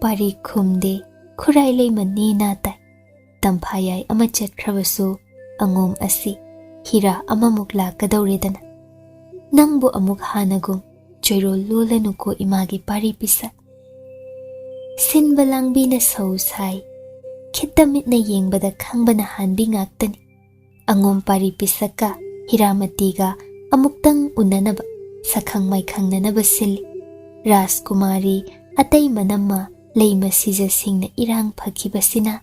ꯄꯥꯔꯤ ꯈꯨꯝꯗꯦ, ꯈꯨꯔꯥꯏ ꯂꯩꯃ ꯅꯦꯅꯥ ꯇꯥꯏ꯫ ꯇꯝꯐꯥꯌꯥꯏ ꯑꯃ ꯆꯠꯈ꯭ꯔꯕꯁꯨ ꯑꯉꯣꯝ ꯑꯁꯤ ꯍꯤꯔꯥ ꯑꯃꯃꯨꯛ ꯂꯥꯛꯀꯗꯧꯔꯦꯗꯅ꯫ ꯅꯪꯕꯨ ꯑꯃꯨꯛ ꯍꯥꯟꯅꯒꯨꯝ ꯆꯣꯏꯔꯣꯜ ꯂꯣꯜꯂꯅꯨꯀꯣ ꯏꯃꯥꯒꯤ ꯄꯥꯔꯤ ꯄꯤꯁꯛ꯫ ꯁꯤꯟꯕ ꯂꯥꯡꯕꯤꯅ ꯁꯧ ꯁꯥꯏ꯫ ꯈꯤꯠꯇ ꯃꯤꯠꯅ ꯌꯦꯡꯕꯗ ꯈꯪꯕꯅ ꯍꯥꯟꯕꯤ ꯉꯥꯛꯇꯅꯤ꯫ ꯑꯉꯣꯝ ꯄꯥꯔꯤ ꯄꯤꯁꯛꯀ ꯍꯤꯔꯥꯃꯇꯤꯒ ꯑꯃꯨꯛꯇꯪ ꯎꯅꯅꯕ, ꯁꯛꯈꯪ ꯃꯥꯏꯈꯪꯅꯅꯕ ꯁꯤꯜꯂꯤ꯫ ꯔꯥꯖꯀꯨꯃꯥꯔꯤ ꯑꯇꯩ ꯃꯅꯝꯃ ꯂꯩꯃ ꯁꯤꯖꯁꯤꯡꯅ ꯏꯔꯥꯡ ꯐꯈꯤꯕꯁꯤꯅ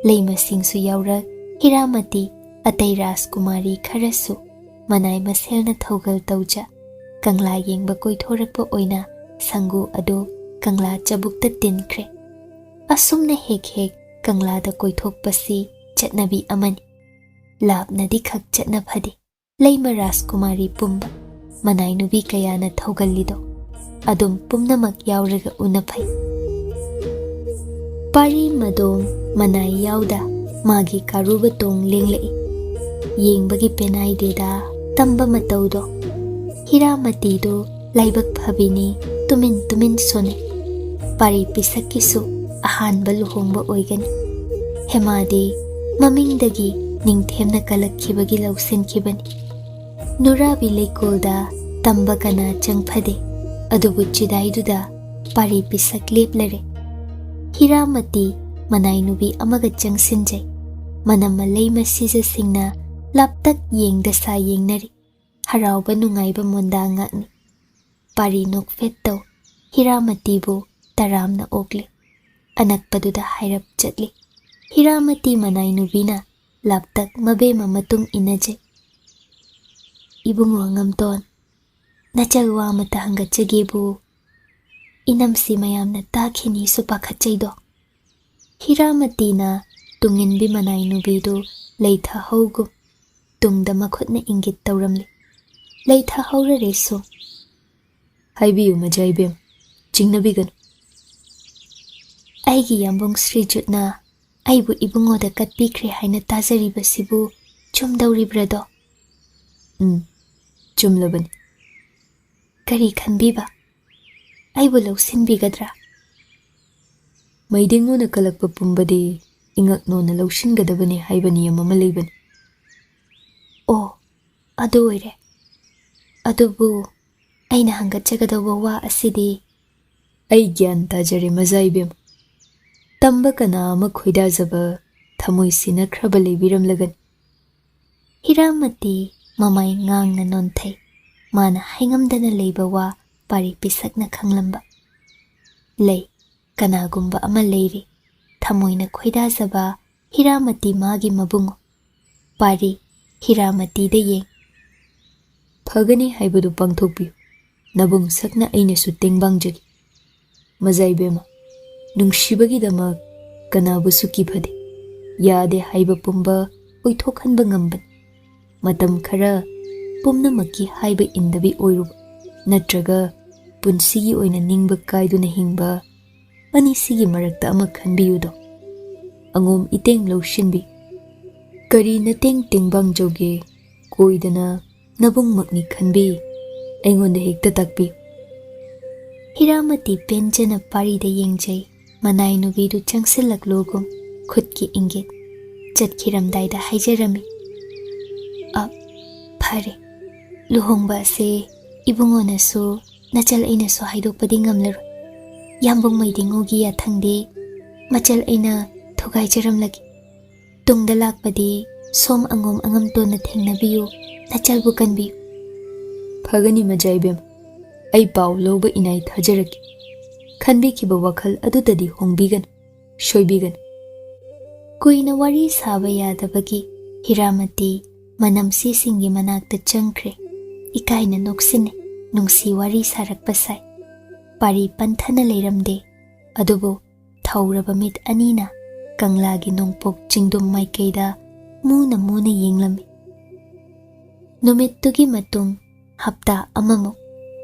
ꯂꯩꯃꯁꯤꯡꯁꯨ ꯌꯥꯎꯔꯛ ꯍꯤꯔꯥꯃꯇꯤ ꯑꯇꯩ ꯔꯥꯖꯀꯨꯃꯥꯔꯤ ꯈꯔꯁꯨ ꯃꯅꯥꯏ ꯃꯁꯦꯜꯅ ꯊꯧꯒꯜ ꯇꯧꯖ ꯀꯪꯂꯥ ꯌꯦꯡꯕ ꯀꯣꯏꯊꯣꯔꯛꯄ ꯑꯣꯏꯅ ꯁꯪꯒꯨ ꯑꯗꯨ ꯀꯪꯂꯥ ꯆꯕꯨꯛꯇ ꯇꯤꯟꯈ꯭ꯔꯦ꯫ ꯑꯁꯨꯝꯅ ꯍꯦꯛ ꯍꯦꯛ ꯀꯪꯂꯥꯗ ꯀꯣꯏꯊꯣꯛꯄꯁꯤ ꯆꯠꯅꯕꯤ ꯑꯃꯅꯤ꯫ ꯂꯥꯞꯅꯗꯤ ꯈꯛ ꯆꯠꯅ ꯐꯗꯦ꯫ ꯂꯩꯃ ꯔꯥꯖꯀꯨꯃꯥꯔꯤ ꯄꯨꯝꯕ, ꯃꯅꯥꯏ ꯅꯨꯄꯤ ꯀꯌꯥꯅ ꯊꯧꯒꯜꯂꯤꯗꯣ, ꯑꯗꯨꯝ ꯄꯨꯝꯅꯃꯛ ꯌꯥꯎꯔꯒ ꯎꯅ ꯐꯩ꯫ ꯄꯥꯔꯤ ꯃꯗꯣꯝ ꯃꯅꯥꯏ ꯌꯥꯎꯗ ꯃꯥꯒꯤ ꯀꯥꯔꯨꯕ ꯇꯣꯡ ꯂꯦꯡꯂꯛꯏ꯫ ꯌꯦꯡꯕꯒꯤ ꯄꯦꯅꯥꯏꯗꯦꯗ, ꯇꯝꯕ ꯃꯇꯧꯗꯣ꯫ ꯍꯤꯔꯥꯃꯇꯤꯗꯨ ꯂꯥꯏꯕꯛ ꯐꯕꯤꯅꯤ, ꯇꯨꯃꯤꯟ ꯇꯨꯃꯤꯟ ꯁꯣꯟꯅꯩ꯫ ꯄꯥꯔꯤ ꯄꯤꯁꯛꯀꯤꯁꯨ ꯑꯍꯥꯟꯕ ꯂꯨꯍꯣꯡꯕ ꯑꯣꯏꯒꯅꯤ꯫ ꯍꯦꯃꯥꯗꯤ ꯃꯃꯤꯡꯗꯒꯤ ꯅꯤꯡꯊꯦꯝꯅ ꯀꯜꯂꯛꯈꯤꯕꯒꯤ ꯂꯧꯁꯤꯟꯈꯤꯕꯅꯤ꯫ ꯅꯨꯔꯥꯕꯤ ꯂꯩꯀꯣꯜꯗ ꯇꯝꯕ ꯀꯅꯥ ꯆꯪꯐꯗꯦ, ꯑꯗꯨꯕꯨ ꯆꯤꯗꯥꯏꯗꯨꯗ ꯄꯥꯔꯤ ꯄꯤꯁꯛ ꯂꯦꯞꯂꯔꯦ꯫ ꯍꯤꯔꯥꯃꯇꯤ ꯃꯅꯥꯏ ꯅꯨꯄꯤ ꯑꯃꯒ ꯆꯪꯁꯤꯟꯖꯩ꯫ ꯃꯅꯝ ꯃꯂꯩ ꯃꯁꯤꯖꯁꯤꯡꯅ ꯂꯥꯞꯇꯛ ꯌꯦꯡꯗ ꯁꯥ ꯌꯦꯡꯅꯔꯤ꯫ ꯍꯔꯥꯎꯕ ꯅꯨꯡꯉꯥꯏꯕ ꯃꯣꯟꯗꯥ ꯉꯥꯛꯅꯤ꯫ ꯄꯥꯔꯤ ꯅꯣꯛꯐꯦꯠ ꯇꯧ꯫ ꯍꯤꯔꯥꯃꯇꯤꯕꯨ ꯇꯔꯥꯝꯅ ꯑꯣꯛꯂꯤ꯫ ꯑꯅꯛꯄꯗꯨꯗ ꯍꯥꯏꯔꯞ ꯆꯠꯂꯤ꯫ ꯍꯤꯔꯥꯃꯇꯤ ꯃꯅꯥꯏ ꯅꯨꯕꯤꯅ ꯂꯥꯞꯇꯛ ꯃꯕꯦꯝꯃ ꯃꯇꯨꯡ ꯏꯟꯅꯖꯩ꯫ "ꯏꯕꯨꯡꯉꯣ ꯑꯉꯝꯇꯣꯟ, ꯅꯆꯜ ꯋꯥ ꯑꯃꯇ ꯍꯪꯒꯠꯆꯒꯦꯕꯨ, ꯏꯅꯝꯁꯤ ꯃꯌꯥꯝꯅ ꯇꯥꯈꯤꯅꯤꯁꯨ ꯄꯥꯈꯠꯆꯩꯗꯣ?" ꯍꯤꯔꯥꯃꯇꯤꯅ ꯇꯨꯡꯏꯟꯕꯤ ꯃꯅꯥꯏ ꯅꯨꯕꯤꯗꯨ ꯂꯩꯊꯍꯧꯒꯨꯝ ꯇꯨꯡꯗ ꯃꯈꯨꯠꯅ ꯏꯪꯒꯤꯠ ꯇꯧꯔꯝꯂꯤ꯫ ꯂꯩꯊꯍꯧꯔꯔꯦꯁꯨ꯫ "ꯍꯥꯏꯕꯤꯌꯨ ꯃꯖꯥ ꯏꯕꯦꯝ, ꯆꯤꯡꯅꯕꯤꯒꯅꯨ꯫" "ꯑꯩꯒꯤ ꯌꯥꯝꯕꯨꯡ ꯁ꯭ꯔꯤꯖꯨꯠꯅ ꯑꯩꯕꯨ ꯏꯕꯨꯡꯉꯣꯗ ꯀꯠꯄꯤꯈ꯭ꯔꯦ ꯍꯥꯏꯅ ꯇꯥꯖꯔꯤꯕꯁꯤꯕꯨ ꯆꯨꯝꯗꯧꯔꯤꯕ꯭ꯔꯗꯣ?" "ꯎꯝ, ꯆꯨꯝꯂꯕꯅꯤ꯫" "ꯀꯔꯤ ꯈꯟꯕꯤꯕ? ꯑꯩꯕꯨ ꯂꯧꯁꯤꯟꯕꯤꯒꯗ꯭ꯔꯥ?" "ꯃꯩꯗꯦꯉꯣꯅ ꯀꯂꯛꯄ ꯄꯨꯝꯕꯗꯤ ꯏꯉꯛꯅꯣꯅ ꯂꯧꯁꯤꯟꯒꯗꯕꯅꯤ ꯍꯥꯏꯕ ꯅꯤꯌꯝ ꯑꯃ ꯂꯩꯕꯅꯤ꯫" "ꯑꯣ, ꯑꯗꯨ ꯑꯣꯏꯔꯦ꯫ ꯑꯗꯨꯕꯨ ꯑꯩꯅ ꯍꯪꯒꯠꯆꯒꯗꯧꯕ ꯋꯥ ꯑꯁꯤꯗꯤ..." "ꯑꯩ ꯒ꯭ꯌꯥꯟ ꯇꯥꯖꯔꯦ ꯃꯖꯥ ꯏꯕꯦꯝ꯫ ꯇꯝꯕ ꯀꯅꯥ ꯑꯃ ꯈꯣꯏꯗꯥꯖꯕ ꯊꯃꯣꯏ ꯁꯤꯟꯅꯈ꯭ꯔꯕ ꯂꯩꯕꯤꯔꯝꯂꯒꯅꯤ?" ꯍꯤꯔꯥꯃꯇꯤ ꯃꯃꯥꯏ ꯉꯥꯡꯅ ꯅꯣꯟꯊꯩ꯫ ꯃꯥꯅ ꯍꯥꯏꯉꯝꯗꯅ ꯂꯩꯕ ꯋꯥ ꯄꯥꯔꯤ ꯄꯤꯁꯛꯅ ꯈꯪꯂꯝꯕ꯫ "ꯂꯩ, ꯀꯅꯥꯒꯨꯝꯕ ꯑꯃ ꯂꯩꯔꯤ, ꯊꯃꯣꯏꯅ ꯈꯣꯏꯗꯥꯖꯕ ꯍꯤꯔꯥꯃꯇꯤ ꯃꯥꯒꯤ ꯃꯕꯨꯡꯉꯣ꯫" ꯄꯥꯔꯤ ꯍꯤꯔꯥꯃꯇꯤꯗ ꯌꯦꯡ꯫ "ꯐꯒꯅꯤ ꯍꯥꯏꯕꯗꯨ ꯄꯥꯡꯊꯣꯛꯄꯤꯌꯨ꯫ ꯅꯕꯨꯡ ꯁꯛꯅ ꯑꯩꯅꯁꯨ ꯇꯦꯡꯕꯥꯡꯖꯒꯦ꯫" "ꯃꯖꯥ ꯏꯕꯦꯝꯃ, ꯅꯨꯡꯁꯤꯕꯒꯤꯗꯃꯛ ꯀꯅꯥꯕꯨꯁꯨ ꯀꯤꯐꯗꯦ꯫ ꯌꯥꯗꯦ ꯍꯥꯏꯕ ꯄꯨꯝꯕ ꯑꯣꯏꯊꯣꯛꯍꯟꯕ ꯉꯝꯕꯅꯤ꯫ ꯃꯇꯝ ꯈꯔ ꯄꯨꯝꯅꯃꯛꯀꯤ ꯍꯥꯏꯕ ꯏꯟꯗꯕꯤ ꯑꯣꯏꯔꯨꯕ, ꯅꯠꯇ꯭ꯔꯒ ꯄꯨꯟꯁꯤꯒꯤ ꯑꯣꯏꯅ ꯅꯤꯡꯕ ꯀꯥꯏꯗꯨꯅ ꯍꯤꯡꯕ, ꯑꯅꯤꯁꯤꯒꯤ ꯃꯔꯛꯇ ꯑꯃ ꯈꯟꯕꯤꯌꯨꯗꯣ꯫ ꯑꯉꯣꯝ ꯏꯇꯦꯡ ꯂꯧꯁꯤꯟꯕꯤ꯫ ꯀꯔꯤ ꯅꯇꯦꯡ ꯇꯦꯡꯕꯥꯡꯖꯧꯒꯦ? ꯀꯣꯏꯗꯅ ꯅꯕꯨꯡꯃꯛꯅꯤ ꯈꯟꯕꯤ꯫ ꯑꯩꯉꯣꯟꯗ ꯍꯦꯛꯇ ꯇꯥꯛꯄꯤ꯫" ꯍꯤꯔꯥꯃꯇꯤ ꯄꯦꯟꯖꯅ ꯄꯥꯔꯤꯗ ꯌꯦꯡꯖꯩ꯫ ꯃꯅꯥꯏ ꯅꯨꯄꯤꯗꯨ ꯆꯪꯁꯤꯜꯂꯛꯂꯣꯒꯨꯝ ꯈꯨꯠꯀꯤ ꯏꯪꯒꯤꯠ꯫ ꯆꯠꯈꯤꯔꯝꯗꯥꯏꯗ ꯍꯥꯏꯖꯔꯝꯃꯤ, "ꯑ, ꯐꯔꯦ꯫ ꯂꯨꯍꯣꯡꯕ ꯑꯁꯦ ꯏꯕꯨꯡꯉꯣꯅꯁꯨ ꯅꯆꯜ ꯑꯩꯅꯁꯨ ꯍꯥꯏꯗꯣꯛꯄꯗꯤ ꯉꯝꯂꯔꯣꯏ꯫ ꯌꯥꯝꯕꯨꯡ ꯃꯩꯗꯤꯡꯉꯨꯒꯤ ꯌꯥꯊꯪꯗꯤ ꯃꯆꯜ ꯑꯩꯅ ꯊꯨꯒꯥꯏꯖꯔꯝꯂꯒꯦ꯫ ꯇꯨꯡꯗ ꯂꯥꯛꯄꯗꯤ ꯁꯣꯝ ꯑꯉꯣꯝ ꯑꯉꯝꯇꯣꯟꯅ ꯊꯦꯡꯅꯕꯤꯌꯨ, ꯅꯆꯜꯕꯨ ꯀꯟꯕꯤꯌꯨ꯫" "ꯐꯒꯅꯤ ꯃꯖꯥ ꯏꯕꯦꯝ, ꯑꯩ ꯄꯥꯎ ꯂꯧꯕ ꯏꯅꯥꯏ ꯊꯥꯖꯔꯛꯀꯦ꯫ ꯈꯟꯕꯤꯈꯤꯕ ꯋꯥꯈꯜ ꯑꯗꯨꯗꯗꯤ ꯍꯣꯡꯕꯤꯒꯅꯨ, ꯁꯣꯏꯕꯤꯒꯅꯨ꯫" ꯀꯨꯏꯅ ꯋꯥꯔꯤ ꯁꯥꯕ ꯌꯥꯗꯕꯒꯤ ꯍꯤꯔꯥꯃꯇꯤ ꯃꯅꯝꯁꯤꯁꯤꯡꯒꯤ ꯃꯅꯥꯛꯇ ꯆꯪꯈ꯭ꯔꯦ꯫ ꯏꯀꯥꯏꯅ ꯅꯣꯛꯁꯤꯟꯅꯩ, ꯅꯨꯡꯁꯤ ꯋꯥꯔꯤ ꯁꯥꯔꯛꯄ ꯁꯥꯏ꯫ ꯄꯥꯔꯤ ꯄꯟꯊꯅ ꯂꯩꯔꯝꯗꯦ, ꯑꯗꯨꯕꯨ ꯊꯧꯔꯕ ꯃꯤꯠ ꯑꯅꯤꯅ ꯀꯪꯂꯥꯒꯤ ꯅꯣꯡꯄꯣꯛ ꯆꯤꯡꯗꯨꯝ ꯃꯥꯏꯀꯩꯗ ꯃꯨꯅ ꯃꯨꯅ ꯌꯦꯡꯂꯝꯃꯤ꯫ ꯅꯨꯃꯤꯠꯇꯨꯒꯤ ꯃꯇꯨꯡ ꯍꯞꯇꯥ ꯑꯃꯃꯨꯛ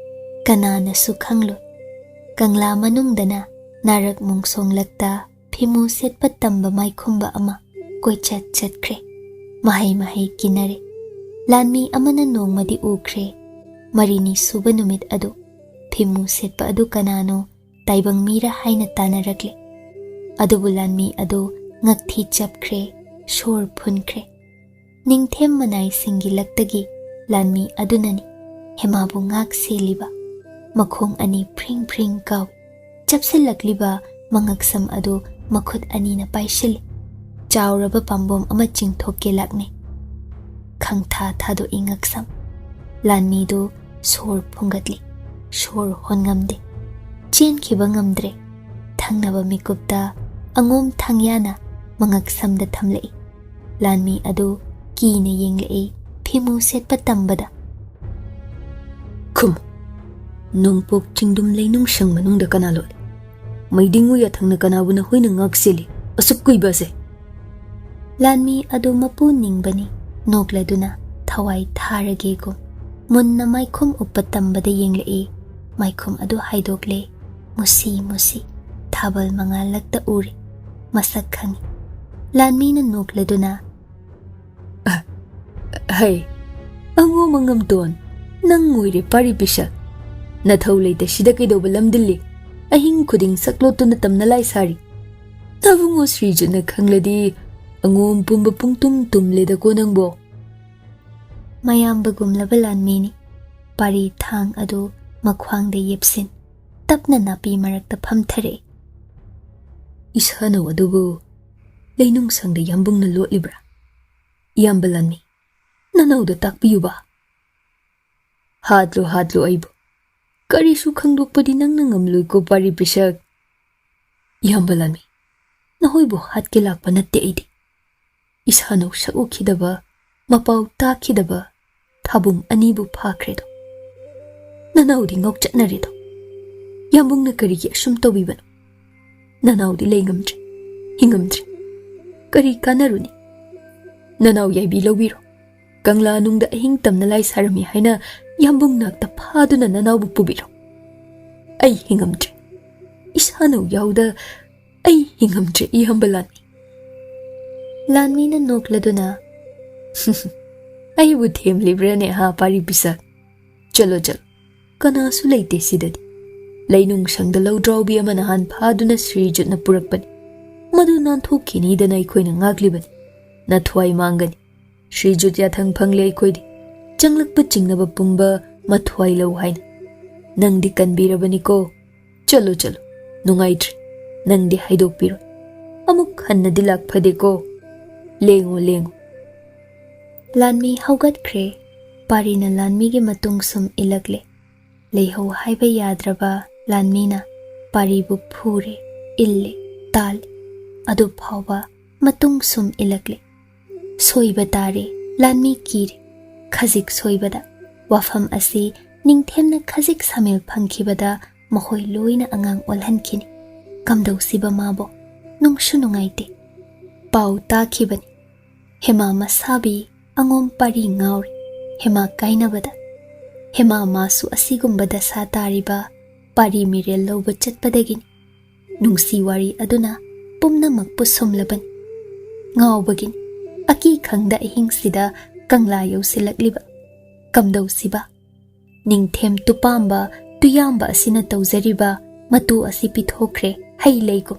ꯀꯅꯥꯅꯁꯨ ꯈꯪꯂꯣꯏ꯫ ꯀꯪꯂꯥ ꯃꯅꯨꯡꯗꯅ ꯅꯥꯔꯛ ꯃꯣꯡꯁꯣꯡꯂꯛꯇ ꯐꯤꯃꯨ ꯁꯦꯠꯄ ꯇꯝꯕ ꯃꯥꯏꯈꯨꯝꯕ ꯑꯃ ꯀꯣꯏꯆꯠ ꯆꯠꯈ꯭ꯔꯦ꯫ ꯃꯍꯩ ꯃꯍꯩ ꯀꯤꯅꯔꯦ꯫ ꯂꯥꯟꯃꯤ ꯑꯃꯅ ꯅꯣꯡꯃꯗꯤ ꯎꯈ꯭ꯔꯦ꯫ ꯃꯔꯤꯅꯤ ꯁꯨꯕ ꯅꯨꯃꯤꯠ ꯑꯗꯨ ꯐꯤꯃꯨ ꯁꯦꯠꯄ ꯑꯗꯨ ꯀꯅꯥꯅꯣ, ꯇꯥꯏꯕꯪ ꯃꯤꯔ ꯍꯥꯏꯅ ꯇꯥꯟꯅꯔꯛꯂꯦ꯫ ꯑꯗꯨꯕꯨ ꯂꯥꯟꯃꯤ ꯑꯗꯨ ꯉꯛꯊꯤ ꯆꯞꯈ꯭ꯔꯦ, ꯁꯣꯔ ꯐꯨꯟꯈ꯭ꯔꯦ꯫ ꯅꯤꯡꯊꯦꯝ ꯃꯅꯥꯏꯁꯤꯡꯒꯤ ꯂꯛꯇꯒꯤ ꯂꯥꯟꯃꯤ ꯑꯗꯨꯅꯅꯤ ꯍꯦꯃꯥꯕꯨ ꯉꯥꯛ ꯁꯦꯜꯂꯤꯕ꯫ ꯃꯈꯣꯡ ꯑꯅꯤ ꯐ꯭ꯔꯤꯡ ꯐ꯭ꯔꯤꯡ ꯀꯥꯎꯏ꯫ ꯆꯞꯁꯤꯜꯂꯛꯂꯤꯕ ꯃꯉꯛꯁꯝ ꯑꯗꯨ ꯃꯈꯨꯠ ꯑꯅꯤꯅ ꯄꯥꯏꯁꯤꯜꯂꯤ꯫ ꯆꯥꯎꯔꯕ ꯄꯥꯝꯕꯣꯝ ꯑꯃ ꯆꯤꯡꯊꯣꯛꯀꯦ ꯂꯥꯛꯅꯩ꯫ ꯈꯪꯊꯥ ꯊꯥꯗꯣꯛꯏ ꯉꯛꯁꯝ꯫ ꯂꯥꯟꯃꯤꯗꯨ ꯁꯣꯔ ꯐꯨꯡꯒꯠꯂꯤ꯫ ꯁꯣꯔ ꯍꯣꯟꯉꯝꯗꯦ꯫ ꯆꯦꯟꯈꯤꯕ ꯉꯝꯗ꯭ꯔꯦ꯫ ꯊꯪꯅꯕ ꯃꯤꯀꯨꯞꯇ ꯑꯉꯣꯝ ꯊꯥꯡꯌꯥꯅ ꯃꯉꯛꯁꯝꯗ ꯊꯝꯂꯛꯏ꯫ ꯂꯥꯟꯃꯤ ꯑꯗꯨ ꯀꯤꯅ ꯌꯦꯡꯂꯛꯏ, ꯐꯤꯃꯨ ꯁꯦꯠꯄ ꯇꯝꯕꯗ꯫ "ꯈꯨꯝ, ꯅꯣꯡꯄꯣꯛ ꯆꯤꯡꯗꯨꯝ ꯂꯩꯅꯨꯡꯁꯪ ꯃꯅꯨꯡꯗ ꯀꯅꯥ ꯂꯣꯠꯂꯤ? ꯃꯩꯗꯤꯡꯉꯨ ꯌꯥꯊꯪꯅ ꯀꯅꯥꯕꯨ ꯅꯈꯣꯏꯅ ꯉꯥꯛꯁꯦꯜꯂꯤ ꯑꯁꯨꯛ ꯀꯨꯏꯕ ꯑꯁꯦ? ꯂꯥꯟꯃꯤ ꯑꯗꯨ ꯃꯄꯨ ꯅꯤꯡꯕꯅꯤ, ꯅꯣꯛꯂꯗꯨꯅ ꯊꯋꯥꯏ ꯊꯥꯔꯒꯦꯒꯨꯝ ꯃꯨꯟꯅ ꯃꯥꯏꯈꯨꯝ ꯎꯞꯄ ꯇꯝꯕꯗ ꯌꯦꯡꯂꯛꯏ꯫ ꯃꯥꯏꯈꯨꯝ ꯑꯗꯨ ꯍꯥꯏꯗꯣꯛꯂꯦ꯫ ꯃꯨꯁꯤ ꯃꯨꯁꯤ ꯊꯥꯕꯜ ꯃꯉꯥꯜꯂꯛꯇ ꯎꯔꯦ꯫ ꯃꯁꯛ ꯈꯪꯏ꯫ ꯂꯥꯟꯃꯤꯅ ꯅꯣꯛꯂꯗꯨꯅ, "ꯑ, ꯍꯩ, ꯑꯉꯣꯝ ꯑꯉꯝꯇꯣꯟ, ꯅꯪ ꯑꯣꯏꯔꯦ ꯄꯥꯔꯤ ꯄꯤꯁꯛ꯫ ꯅꯊꯧ ꯂꯩꯇ ꯁꯤꯗ ꯀꯩꯗꯧꯕ ꯂꯝꯗꯤꯜꯂꯤ? ꯑꯍꯤꯡ ꯈꯨꯗꯤꯡ ꯁꯛꯂꯣꯠꯇꯨꯅ ꯇꯝꯅ ꯂꯥꯏ ꯁꯥꯔꯤ꯫ ꯅꯕꯨꯡꯉꯣ ꯁ꯭ꯔꯤꯖꯨꯠꯅ ꯈꯪꯂꯗꯤ ꯑꯉꯣꯝ ꯄꯨꯝꯕ ꯄꯨꯡꯇꯨꯝ ꯇꯨꯝꯂꯦꯗꯀꯣ ꯅꯪꯕꯣ꯫" ꯃꯌꯥꯝꯕꯒꯨꯝꯂꯕ ꯂꯥꯟꯃꯤꯅꯤ꯫ ꯄꯥꯔꯤ ꯊꯥꯡ ꯑꯗꯨ ꯃꯈ꯭ꯋꯥꯡꯗ ꯌꯦꯞꯁꯤꯟ, ꯇꯞꯅ ꯅꯥꯄꯤ ꯃꯔꯛꯇ ꯐꯝꯊꯔꯛꯏ꯫ "ꯏꯁꯥꯅꯧ ꯑꯗꯨꯕꯨ ꯂꯩꯅꯨꯡꯁꯪꯗ ꯌꯥꯝꯕꯨꯡꯅ ꯂꯣꯠꯂꯤꯕ꯭ꯔꯥ? ꯏꯌꯥꯝꯕ ꯂꯥꯟꯃꯤ, ꯅꯅꯧꯗ ꯇꯥꯛꯄꯤꯌꯨꯕ꯫" "ꯍꯥꯠꯂꯨ, ꯍꯥꯠꯂꯨ ꯑꯩꯕꯨ꯫ ꯀꯔꯤꯁꯨ ꯈꯪꯗꯣꯛꯄꯗꯤ ꯅꯪꯅ ꯉꯝꯂꯣꯏꯀꯣ ꯄꯥꯔꯤ ꯄꯤꯁꯛ꯫" "ꯏꯌꯥꯝꯕ ꯂꯥꯟꯃꯤ, ꯅꯈꯣꯏꯕꯨ ꯍꯥꯠꯀꯦ ꯂꯥꯛꯄ ꯅꯠꯇꯦ ꯑꯩꯗꯤ꯫ ꯏꯁꯥꯅꯧ ꯁꯛꯎꯈꯤꯗꯕ, ꯃꯄꯥꯎ ꯇꯥꯈꯤꯗꯕ ꯊꯥꯕꯨꯡ ꯑꯅꯤꯕꯨ ꯐꯥꯈ꯭ꯔꯦꯗꯣ꯫ ꯅꯅꯥꯎꯗꯤ ꯉꯥꯎꯆꯠꯅꯔꯦꯗꯣ꯫ ꯌꯥꯝꯕꯨꯡꯅ ꯀꯔꯤꯒꯤ ꯑꯁꯨꯝ ꯇꯧꯕꯤꯕꯅꯣ? ꯅꯅꯥꯎꯗꯤ ꯂꯩꯉꯝꯗ꯭ꯔꯦ, ꯍꯤꯡꯉꯝꯗ꯭ꯔꯦ꯫ ꯀꯔꯤ ꯀꯥꯟꯅꯔꯨꯅꯤ? ꯅꯅꯥꯎ ꯌꯥꯏꯕꯤ ꯂꯧꯕꯤꯔꯣ꯫ ꯀꯪꯂꯥ ꯅꯨꯡꯗ ꯑꯍꯤꯡ ꯇꯝꯅ ꯂꯥꯏ ꯁꯥꯔꯝꯃꯤ ꯍꯥꯏꯅ ꯌꯥꯝꯕꯨꯡ ꯅꯥꯛꯇ ꯐꯥꯗꯨꯅ ꯅꯅꯥꯎꯕꯨ ꯄꯨꯕꯤꯔꯣ꯫ ꯑꯩ ꯍꯤꯡꯉꯝꯗ꯭ꯔꯦ꯫ ꯏꯁꯥꯅꯧ ꯌꯥꯎꯗ ꯑꯩ ꯍꯤꯡꯉꯝꯗ꯭ꯔꯦ, ꯏꯌꯥꯝꯕ ꯂꯥꯟꯃꯤ꯫" ꯂꯥꯟꯃꯤꯅ ꯅꯣꯛꯂꯗꯨꯅ, "ꯑꯩꯕꯨ ꯊꯦꯝꯂꯤꯕ꯭ꯔꯥꯅꯦ ꯍꯥ, ꯄꯥꯔꯤ ꯄꯤꯁꯛ? ꯆꯠꯂꯣ, ꯆꯠꯂꯣ꯫ ꯀꯅꯥꯁꯨ ꯂꯩꯇꯦ ꯁꯤꯗꯗꯤ꯫ ꯂꯩꯅꯨꯡꯁꯪꯗ ꯂꯧꯗ꯭ꯔꯥꯎꯕꯤ ꯑꯃ ꯅꯍꯥꯟ ꯐꯥꯗꯨꯅ ꯁ꯭ꯔꯤꯖꯨꯠꯅ ꯄꯨꯔꯛꯄꯅꯤ꯫ ꯃꯗꯨ ꯅꯥꯟꯊꯣꯛꯈꯤꯅꯤꯗꯅ ꯑꯩꯈꯣꯏꯅ ꯉꯥꯛꯂꯤꯕꯅꯤ꯫ ꯅꯊ꯭ꯋꯥꯏ ꯃꯥꯡꯒꯅꯤ꯫ ꯁ꯭ꯔꯤꯖꯨꯠ ꯌꯥꯊꯪ ꯐꯪꯂꯦ ꯑꯩꯈꯣꯏꯗꯤ꯫ ꯆꯪꯂꯛꯄ ꯆꯤꯡꯅꯕ ꯄꯨꯝꯕ ꯃꯊ꯭ꯋꯥꯏ ꯂꯧ ꯍꯥꯏꯅ꯫ ꯅꯪꯗꯤ ꯀꯟꯕꯤꯔꯕꯅꯤꯀꯣ꯫ ꯆꯠꯂꯣ, ꯆꯠꯂꯣ꯫ ꯅꯨꯡꯉꯥꯏꯇ꯭ꯔꯦ꯫ ꯅꯪꯗꯤ ꯍꯥꯏꯗꯣꯛꯄꯤꯔꯣ꯫ ꯑꯃꯨꯛ ꯍꯟꯅꯗꯤ ꯂꯥꯛ ꯐꯗꯦꯀꯣ꯫ ꯂꯦꯡꯉꯣ, ꯂꯦꯡꯉꯣ꯫" ꯂꯥꯟꯃꯤ ꯍꯧꯒꯠꯈ꯭ꯔꯦ꯫ ꯄꯥꯔꯤꯅ ꯂꯥꯟꯃꯤꯒꯤ ꯃꯇꯨꯡ ꯁꯨꯝ ꯏꯜꯂꯛꯂꯦ꯫ ꯂꯩꯍꯧ ꯍꯥꯏꯕ ꯌꯥꯗ꯭ꯔꯕ ꯂꯥꯟꯃꯤꯅ ꯄꯥꯔꯤꯕꯨ ꯐꯨꯔꯦ, ꯏꯜꯂꯦ, ꯇꯥꯜꯂꯦ꯫ ꯑꯗꯨ ꯐꯥꯎꯕ ꯃꯇꯨꯡ ꯁꯨꯝ ꯏꯜꯂꯛꯂꯦ꯫ ꯁꯣꯏꯕ ꯇꯥꯔꯦ, ꯂꯥꯟꯃꯤ ꯀꯤꯔꯦ꯫ ꯈꯖꯤꯛ ꯁꯣꯏꯕꯗ ꯋꯥꯐꯝ ꯑꯁꯤ ꯅꯤꯡꯊꯦꯝꯅ ꯈꯖꯤꯛ ꯁꯥꯃꯤꯜ ꯐꯪꯈꯤꯕꯗ ꯃꯈꯣꯏ ꯂꯣꯏꯅ ꯑꯉꯥꯡ ꯑꯣꯜꯍꯟꯈꯤꯅꯤ꯫ ꯀꯝꯗꯧꯁꯤꯕ ꯃꯥꯕꯣ? ꯅꯨꯡꯁꯨ ꯅꯨꯡꯉꯥꯏꯇꯦ꯫ ꯄꯥꯎ ꯇꯥꯈꯤꯕꯅꯤ꯫ ꯍꯦꯃꯥ ꯃꯁꯥꯕꯤ ꯑꯉꯣꯝ ꯄꯥꯔꯤ ꯉꯥꯎꯔꯦ꯫ ꯍꯦꯃꯥ ꯀꯥꯏꯅꯕꯗ꯫ ꯍꯦꯃꯥ ꯃꯥꯁꯨ ꯑꯁꯤꯒꯨꯝꯕ ꯗꯁꯥ ꯇꯥꯔꯤꯕ ꯄꯥꯔꯤ ꯃꯤꯔꯦꯜ ꯂꯧꯕ ꯆꯠꯄꯗꯒꯤꯅꯤ꯫ ꯅꯨꯡꯁꯤ ꯋꯥꯔꯤ ꯑꯗꯨꯅ ꯄꯨꯝꯅꯃꯛꯄꯨ ꯁꯨꯝꯂꯕꯅꯤ꯫ ꯉꯥꯎꯕꯒꯤꯅꯤ꯫ ꯑꯀꯤ ꯈꯪꯗ ꯑꯍꯤꯡꯁꯤꯗ ꯀꯪꯂꯥ ꯌꯧꯁꯤꯜꯂꯛꯂꯤꯕ꯫ ꯀꯝꯗꯧꯁꯤꯕ? ꯅꯤꯡꯊꯦꯝ ꯇꯨꯄꯥꯝꯕ ꯇꯨꯌꯥꯝꯕ ꯑꯁꯤꯅ ꯇꯧꯖꯔꯤꯕ ꯃꯇꯨ ꯑꯁꯤ ꯄꯤꯊꯣꯛꯈ꯭ꯔꯦ ꯍꯩ ꯂꯩꯒꯨꯝ꯫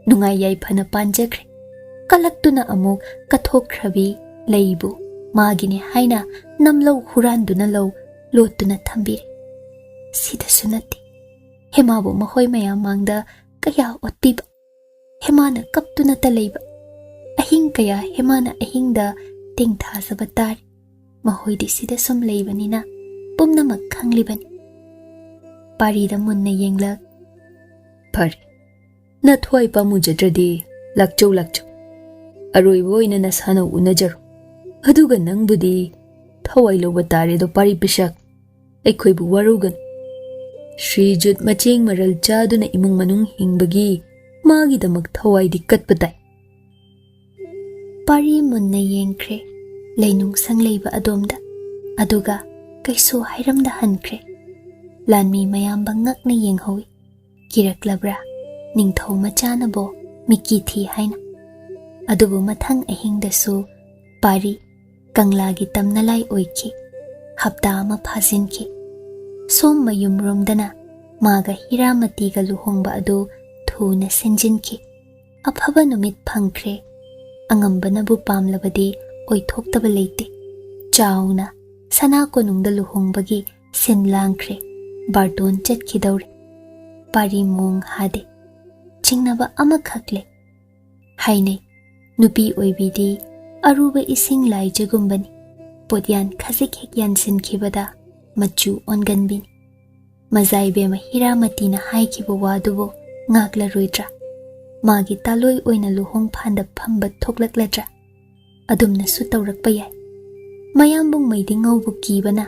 ꯅꯨꯡꯉꯥꯏ ꯌꯥꯏꯐꯅ ꯄꯥꯟꯖꯈ꯭ꯔꯦ꯫ ꯀꯂꯛꯇꯨꯅ ꯑꯃꯨꯛ ꯀꯠꯊꯣꯛꯈ꯭ꯔꯕꯤ ꯂꯩꯕꯨ ꯃꯥꯒꯤꯅꯦ ꯍꯥꯏꯅ ꯅꯝꯂꯧ ꯍꯨꯔꯥꯟꯗꯨꯅ ꯂꯧ ꯂꯣꯠꯇꯨꯅ ꯊꯝꯕꯤꯔꯦ꯫ ꯁꯤꯗꯁꯨ ꯅꯠꯇꯦ꯫ ꯍꯦꯃꯥꯕꯨ ꯃꯈꯣꯏ ꯃꯌꯥꯝ ꯃꯥꯡꯗ ꯀꯌꯥ ꯑꯣꯠꯄꯤꯕ꯫ ꯍꯦꯃꯥꯅ ꯀꯞꯇꯨꯅꯇ ꯂꯩꯕ꯫ ꯑꯍꯤꯡ ꯀꯌꯥ ꯍꯦꯃꯥꯅ ꯑꯍꯤꯡꯗ ꯇꯦꯡꯊꯥꯖꯕ ꯇꯥꯔꯤ꯫ ꯃꯈꯣꯏꯗꯤ ꯁꯤꯗ ꯁꯨꯝ ꯂꯩꯕꯅꯤꯅ ꯄꯨꯝꯅꯃꯛ ꯈꯪꯂꯤꯕꯅꯤ꯫ ꯄꯥꯔꯤꯗ ꯃꯨꯟꯅ ꯌꯦꯡꯂꯛ꯫ "ꯐꯔꯦ, ꯅꯊ꯭ꯋꯥꯏ ꯄꯥꯝꯃꯨꯖꯗ꯭ꯔꯗꯤ ꯂꯥꯛꯆꯧ, ꯂꯥꯛꯆꯧ꯫ ꯑꯔꯣꯏꯕ ꯑꯣꯏꯅ ꯅꯁꯥꯅ ꯎꯅꯖꯔꯣ꯫ ꯑꯗꯨꯒ ꯅꯪꯕꯨꯗꯤ ꯊꯋꯥꯏ ꯂꯧꯕ ꯇꯥꯔꯦꯗꯣ, ꯄꯥꯔꯤ ꯄꯤꯁꯛ꯫ ꯑꯩꯈꯣꯏꯕꯨ ꯋꯥꯔꯧꯒꯅꯨ꯫ ꯁ꯭ꯔꯤꯖꯨꯠ ꯃꯆꯦꯡ ꯃꯔꯜ ꯆꯥꯗꯨꯅ ꯏꯃꯨꯡ ꯃꯅꯨꯡ ꯍꯤꯡꯕꯒꯤ ꯃꯥꯒꯤꯗꯃꯛ ꯊꯋꯥꯏꯗꯤ ꯀꯠꯄ ꯇꯥꯏ꯫" ꯄꯥꯔꯤ ꯃꯨꯟꯅ ꯌꯦꯡꯈ꯭ꯔꯦ ꯂꯩꯅꯨꯡꯁꯪ ꯂꯩꯕ ꯑꯗꯣꯝꯗ, ꯑꯗꯨꯒ ꯀꯩꯁꯨ ꯍꯥꯏꯔꯝꯗ ꯍꯟꯈ꯭ꯔꯦ꯫ ꯂꯥꯟꯃꯤ ꯃꯌꯥꯝꯕ ꯉꯛꯅ ꯌꯦꯡꯍꯧꯏ꯫ ꯀꯤꯔꯛꯂꯕ꯭ꯔꯥ? ꯅꯤꯡꯊꯧ ꯃꯆꯥꯅꯕꯣ ꯃꯤꯀꯤ ꯊꯤ ꯍꯥꯏꯅ꯫ ꯑꯗꯨꯕꯨ ꯃꯊꯪ ꯑꯍꯤꯡꯗꯁꯨ ꯄꯥꯔꯤ ꯀꯪꯂꯥꯒꯤ ꯇꯝꯅꯂꯥꯏ ꯑꯣꯏꯈꯤ꯫ ꯍꯞꯇꯥ ꯑꯃ ꯐꯥꯖꯤꯟꯈꯤ꯫ ꯁꯣꯝ ꯃꯌꯨꯝꯔꯣꯝꯗꯅ ꯃꯥꯒ ꯍꯤꯔꯥꯃꯇꯤꯒ ꯂꯨꯍꯣꯡꯕ ꯑꯗꯨ ꯊꯨꯅ ꯁꯤꯟꯖꯤꯟꯈꯤ꯫ ꯑꯐꯕ ꯅꯨꯃꯤꯠ ꯐꯪꯈ꯭ꯔꯦ꯫ ꯑꯉꯝꯕꯅꯕꯨ ꯄꯥꯝꯂꯕꯗꯤ ꯑꯣꯏꯊꯣꯛꯇꯕ ꯂꯩꯇꯦ꯫ ꯆꯥꯎꯅ ꯁꯅꯥ ꯀꯣꯅꯨꯡꯗ ꯂꯨꯍꯣꯡꯕꯒꯤ ꯁꯤꯟ ꯂꯥꯡꯈ꯭ꯔꯦ꯫ ꯕꯥꯔꯇꯣꯟ ꯆꯠꯈꯤꯗꯧꯔꯦ꯫ ꯄꯥꯔꯤ ꯃꯣꯡ ꯍꯥꯗꯦ꯫ ꯆꯤꯡꯅꯕ ꯑꯃꯈꯛ ꯂꯩ꯫ ꯍꯥꯏꯅꯩ, ꯅꯨꯄꯤ ꯑꯣꯏꯕꯤꯗꯤ ꯑꯔꯨꯕ ꯏꯁꯤꯡ ꯂꯥꯏꯖꯒꯨꯝꯕꯅꯤ꯫ ꯄꯣꯠꯌꯥꯟ ꯈꯖꯤꯛ ꯍꯦꯛ ꯌꯥꯟꯁꯤꯟꯈꯤꯕꯗ ꯃꯆꯨ ꯑꯣꯟꯒꯟꯕꯤꯅꯤ꯫ ꯃꯖꯥꯏꯕꯦꯝꯃ ꯍꯤꯔꯥꯃꯇꯤꯅ ꯍꯥꯏꯈꯤꯕ ꯋꯥꯗꯨꯕꯨ ꯉꯥꯛꯂꯔꯣꯏꯗ꯭ꯔꯥ? ꯃꯥꯒꯤ ꯇꯥꯂꯣꯏ ꯑꯣꯏꯅ ꯂꯨꯍꯣꯡ ꯐꯥꯟꯗ ꯐꯝꯕ ꯊꯣꯛꯂꯛꯂꯗ꯭ꯔꯥ? ꯑꯗꯨꯝꯅꯁꯨ ꯇꯧꯔꯛꯄ ꯌꯥꯏ꯫ ꯃꯌꯥꯝꯕꯨꯡꯉꯩꯗꯤ ꯉꯧꯕ ꯀꯤꯕꯅ,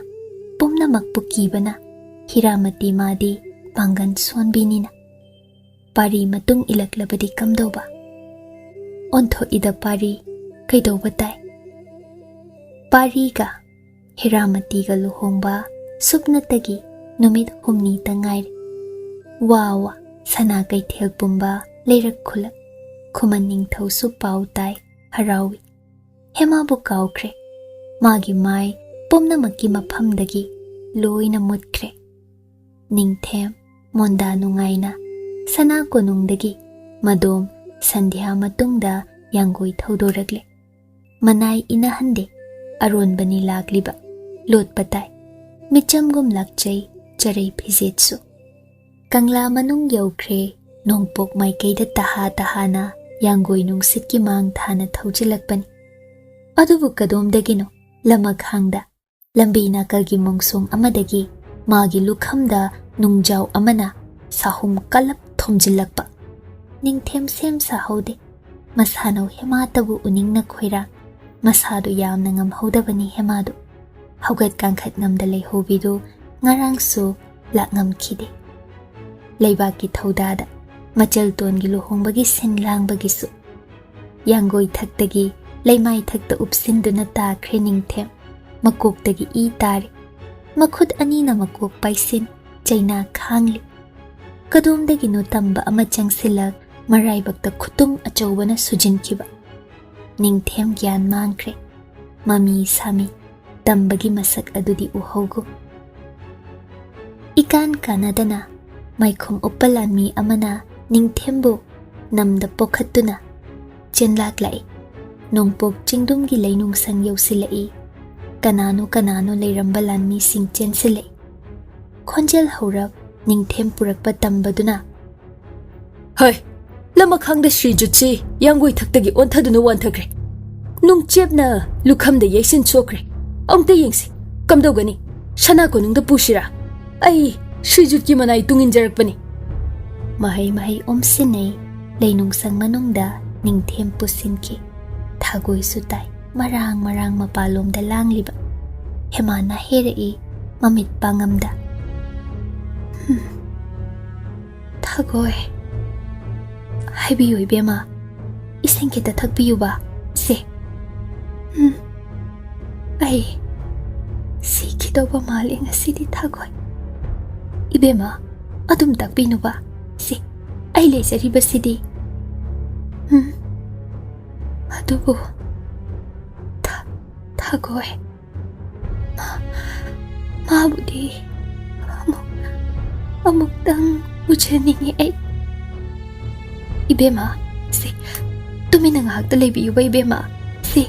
ꯄꯨꯝꯅꯃꯛꯄꯨ ꯀꯤꯕꯅ, ꯍꯤꯔꯥꯃꯇꯤ ꯃꯥꯗꯤ ꯄꯥꯡꯒꯟ ꯁꯣꯟꯕꯤꯅꯤꯅ꯫ ꯄꯥꯔꯤ ꯃꯇꯨꯡ ꯏꯜꯂꯛꯂꯕꯗꯤ ꯀꯝꯗꯧꯕ? ꯑꯣꯟꯊꯣꯛꯏꯗ ꯄꯥꯔꯤ, ꯀꯩꯗꯧꯕ ꯇꯥꯏ? ꯄꯥꯔꯤꯒ ꯍꯤꯔꯥꯃꯇꯤꯒ ꯂꯨꯍꯣꯡꯕ ꯁꯨꯞꯅꯇꯒꯤ ꯅꯨꯃꯤꯠ ꯍꯨꯝꯅꯤꯇ ꯉꯥꯏꯔꯦ꯫ ꯋꯥ ꯋꯥ, ꯁꯅꯥ ꯀꯩꯊꯦꯜ ꯄꯨꯝꯕ, ꯂꯩꯔꯛ ꯈꯨꯂꯛ, ꯈꯨꯃꯟ ꯅꯤꯡꯊꯧꯁꯨ ꯄꯥꯎ ꯇꯥꯏ, ꯍꯔꯥꯎꯏ꯫ ꯍꯦꯃꯥꯕꯨ ꯀꯥꯎꯈ꯭ꯔꯦ꯫ ꯃꯥꯒꯤ ꯃꯥꯏ ꯄꯨꯝꯅꯃꯛꯀꯤ ꯃꯐꯝꯗꯒꯤ ꯂꯣꯏꯅ ꯃꯨꯠꯈ꯭ꯔꯦ꯫ ꯅꯤꯡꯊꯦꯝ, ꯃꯣꯟꯗꯥ ꯅꯨꯡꯉꯥꯏꯅ ꯁꯅꯥ ꯀꯣꯅꯨꯡꯗꯒꯤ ꯃꯗꯣꯝ ꯁꯟꯙ꯭ꯌꯥ ꯃꯇꯨꯡꯗ ꯌꯥꯡꯒꯣꯏ ꯊꯧꯗꯣꯔꯛꯂꯦ꯫ ꯃꯅꯥꯏ ꯏꯅꯍꯟꯗꯦ, ꯑꯔꯣꯟꯕꯅꯤ ꯂꯥꯛꯂꯤꯕ꯫ ꯂꯣꯠꯄ ꯇꯥꯏ꯫ ꯃꯤꯆꯝꯒꯨꯝ ꯂꯥꯛꯆꯩ, ꯆꯔꯩ ꯐꯤꯖꯦꯠꯁꯨ꯫ ꯀꯪꯂꯥ ꯃꯅꯨꯡ ꯌꯧꯈ꯭ꯔꯦ꯫ ꯅꯣꯡꯄꯣꯛ ꯃꯥꯏꯀꯩꯗ ꯇꯍꯥ ꯇꯍꯥꯅ ꯌꯥꯡꯒꯣꯏ ꯅꯨꯡꯁꯤꯠꯀꯤ ꯃꯥꯡ ꯊꯥꯅ ꯊꯧꯖꯤꯜꯂꯛꯄꯅꯤ꯫ ꯑꯗꯨꯕꯨ ꯀꯗꯣꯝꯗꯒꯤꯅꯣ? ꯂꯃꯈꯥꯡꯗ, ꯂꯝꯕꯤ ꯅꯥꯀꯜꯒꯤ ꯃꯣꯡꯁꯣꯡ ꯑꯃꯗꯒꯤ ꯃꯥꯒꯤ ꯂꯨꯈꯝꯗ ꯅꯨꯡꯖꯥꯎ ꯑꯃꯅ ꯁꯥꯍꯨꯝ ꯀꯜꯂꯞ ꯊꯣꯝꯖꯤꯜꯂꯛꯄ꯫ ꯅꯤꯡꯊꯦꯝ ꯁꯦꯝ ꯁꯥꯍꯧꯗꯦ꯫ ꯃꯁꯥꯅꯧ ꯍꯦꯃꯥꯇꯕꯨ ꯎꯅꯤꯡꯅ ꯈꯣꯏꯔꯥꯡ꯫ ꯃꯁꯥꯗꯨ ꯌꯥꯝꯅ ꯉꯝꯍꯧꯗꯕꯅꯤ ꯍꯦꯃꯥꯗꯨ꯫ ꯍꯧꯒꯠ ꯀꯥꯡꯈꯠ ꯉꯝꯗ ꯂꯩꯍꯧꯕꯤꯗꯨ ꯉꯔꯥꯡꯁꯨ ꯂꯥꯛꯉꯝꯈꯤꯗꯦ꯫ ꯂꯩꯕꯥꯛꯀꯤ ꯊꯧꯗꯥꯗ ꯃꯆꯜꯇꯣꯟꯒꯤ ꯂꯨꯍꯣꯡꯕꯒꯤ ꯁꯤꯟ ꯂꯥꯡꯕꯒꯤꯁꯨ ꯌꯥꯡꯒꯣꯏ ꯊꯛꯇꯒꯤ ꯂꯩꯃꯥꯏ ꯊꯛꯇ ꯎꯞꯁꯤꯟꯗꯨꯅ ꯇꯥꯈ꯭ꯔꯦ ꯅꯤꯡꯊꯦꯝ꯫ ꯃꯀꯣꯛꯇꯒꯤ ꯏ ꯇꯥꯔꯦ꯫ ꯃꯈꯨꯠ ꯑꯅꯤꯅ ꯃꯀꯣꯛ ꯄꯥꯏꯁꯤꯟ ꯆꯩꯅꯥ ꯈꯥꯡꯂꯤ꯫ ꯀꯗꯣꯝꯗꯒꯤꯅꯣ ꯇꯝꯕ ꯑꯃ ꯆꯪꯁꯤꯜꯂꯛ ꯃꯔꯥꯏꯕꯛꯇ ꯈꯨꯇꯨꯝ ꯑꯆꯧꯕꯅ ꯁꯨꯖꯤꯟꯈꯤꯕ꯫ ꯅꯤꯡꯊꯦꯝ ꯒ꯭ꯌꯥꯟ ꯃꯥꯡꯈ꯭ꯔꯦ꯫ ꯃꯃꯤ ꯁꯥꯃꯤ ꯇꯝꯕꯒꯤ ꯃꯁꯛ ꯑꯗꯨꯗꯤ ꯎꯍꯧꯒꯨꯝ꯫ ꯏꯀꯥꯟ ꯀꯥꯟꯅꯗꯅ ꯃꯥꯏꯈꯨꯝ ꯎꯞꯄ ꯂꯥꯟꯃꯤ ꯑꯃꯅ ꯅꯤꯡꯊꯦꯝꯕꯨ ꯅꯝꯗ ꯄꯣꯈꯠꯇꯨꯅ ꯆꯦꯟꯂꯥꯛꯂꯛꯏ꯫ ꯅꯣꯡꯄꯣꯛ ꯆꯤꯡꯗꯨꯝꯒꯤ ꯂꯩꯅꯨꯡꯁꯪ ꯌꯧꯁꯤꯜꯂꯛꯏ꯫ ꯀꯅꯥꯅꯣ ꯀꯅꯥꯅꯣ ꯂꯩꯔꯝꯕ ꯂꯥꯟꯃꯤꯁꯤꯡ ꯆꯦꯟꯁꯤꯜꯂꯛꯏ꯫ ꯈꯣꯟꯖꯦꯜ ꯍꯧꯔꯞ ꯅꯤꯡꯊꯦꯝ ꯄꯨꯔꯛꯄ ꯇꯝꯕꯗꯨꯅ, "ꯍꯩ, ꯂꯃꯈꯥꯡꯗ ꯁ꯭ꯔꯤꯖꯨꯠꯁꯤ ꯌꯥꯡꯒꯣꯏ ꯊꯛꯇꯒꯤ ꯑꯣꯟꯊꯗꯨꯅ ꯋꯥꯟꯊꯈ꯭ꯔꯦ꯫ ꯅꯨꯡꯆꯦꯞꯅ ꯂꯨꯈꯝꯗ ꯌꯩꯁꯤꯟ ꯁꯣꯛꯈ꯭ꯔꯦ꯫ ꯑꯃꯨꯛꯇ ꯌꯦꯡꯁꯤ, ꯀꯝꯗꯧꯒꯅꯤ? ꯁꯅꯥ ꯀꯣꯅꯨꯡꯗ ꯄꯨꯁꯤꯔꯥ? ꯑꯩ ꯁ꯭ꯔꯤꯖꯨꯠꯀꯤ ꯃꯅꯥꯏ ꯇꯨꯡ ꯏꯟꯖꯔꯛꯄꯅꯤ꯫" ꯃꯍꯩ ꯃꯍꯩ ꯑꯣꯝꯁꯤꯟꯅꯩ꯫ ꯂꯩꯅꯨꯡꯁꯪ ꯃꯅꯨꯡꯗ ꯅꯤꯡꯊꯦꯝ ꯄꯨꯁꯤꯟꯈꯤ꯫ ꯊꯥꯒꯣꯏꯁꯨ ꯇꯥꯏ, ꯃꯔꯥꯡ ꯃꯔꯥꯡ ꯃꯄꯥꯟꯂꯣꯝꯗ ꯂꯥꯡꯂꯤꯕ꯫ ꯍꯦꯃꯥꯅ ꯍꯦꯔꯛꯏ, ꯃꯃꯤꯠ ꯄꯥꯡꯉꯝꯗ꯫ "ꯍꯝ, ꯊꯥꯒꯣꯏ, ꯍꯥꯏꯕꯤꯌꯨ ꯏꯕꯦꯝꯃ, ꯏꯁꯤꯡ ꯈꯤꯇ ꯊꯛꯄꯤꯌꯨꯕ꯫ ꯁꯦ꯫ ꯎꯝ, ꯑꯩ ꯁꯤꯈꯤꯗꯧꯕ ꯃꯥꯜꯂꯦ ꯉꯁꯤꯗꯤ, ꯊꯥꯒꯣꯏ꯫ ꯏꯕꯦꯝꯃ, ꯑꯗꯨꯝ ꯇꯥꯛꯄꯤꯅꯨꯕ꯫ ꯁꯦ, ꯑꯩ ꯂꯩꯖꯔꯤꯕꯁꯤꯗꯤ꯫ ꯎꯝ, ꯑꯗꯨꯕꯨ ꯊ-, ꯊꯥꯒꯣꯏ꯫ ꯃꯥ-, ꯃꯥꯕꯨꯗꯤ ꯑꯃꯨꯛ, ꯑꯃꯨꯛꯇꯪ ꯎꯖꯅꯤꯡꯉꯤ ꯑꯩ꯫ ꯏꯕꯦꯝꯃ, ꯁꯦ, ꯇꯨꯃꯤꯟꯅ ꯉꯥꯏꯍꯥꯛꯇ ꯂꯩꯕꯤꯌꯨꯕ, ꯏꯕꯦꯝꯃ꯫ ꯁꯦ꯫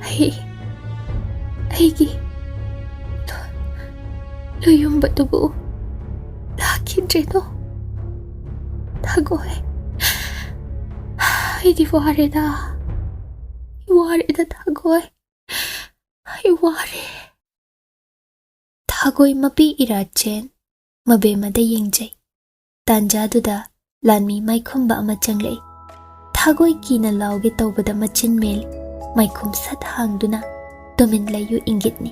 ꯑꯩ, ꯑꯩꯒꯤ ꯂꯨ-, ꯂꯨꯌꯨꯝꯕꯗꯨꯕꯨ ꯂꯥꯛꯈꯤꯗ꯭ꯔꯦꯗꯣ꯫ ꯊꯥꯒꯣꯏ꯫ ꯑꯩꯗꯤ ꯋꯥꯔꯦꯗ꯫ ꯋꯥꯔꯦꯗ, ꯊꯥꯒꯣꯏ꯫ ꯑꯩ ꯋꯥꯔꯦ꯫ ꯊꯥꯒꯣꯏ ꯃꯄꯤ ꯏꯔꯥꯠꯆꯦꯟ ꯃꯕꯦꯝꯃꯗ ꯌꯦꯡꯖꯩ꯫ ꯇꯥꯟꯖꯥꯗꯨꯗ ꯂꯥꯟꯃꯤ ꯃꯥꯏꯈꯨꯝꯕ ꯑꯃ ꯆꯪꯂꯛꯏ꯫ ꯊꯥꯒꯣꯏ ꯀꯤꯅ ꯂꯥꯎꯒꯦ ꯇꯧꯕꯗ ꯃꯆꯤꯟ ꯃꯦꯜꯂꯤ꯫ ꯃꯥꯏꯈꯨꯝ ꯁꯠ ꯍꯥꯡꯗꯨꯅ, "ꯇꯨꯃꯤꯟ ꯂꯩꯌꯨ" ꯏꯪꯒꯤꯠꯅꯤ꯫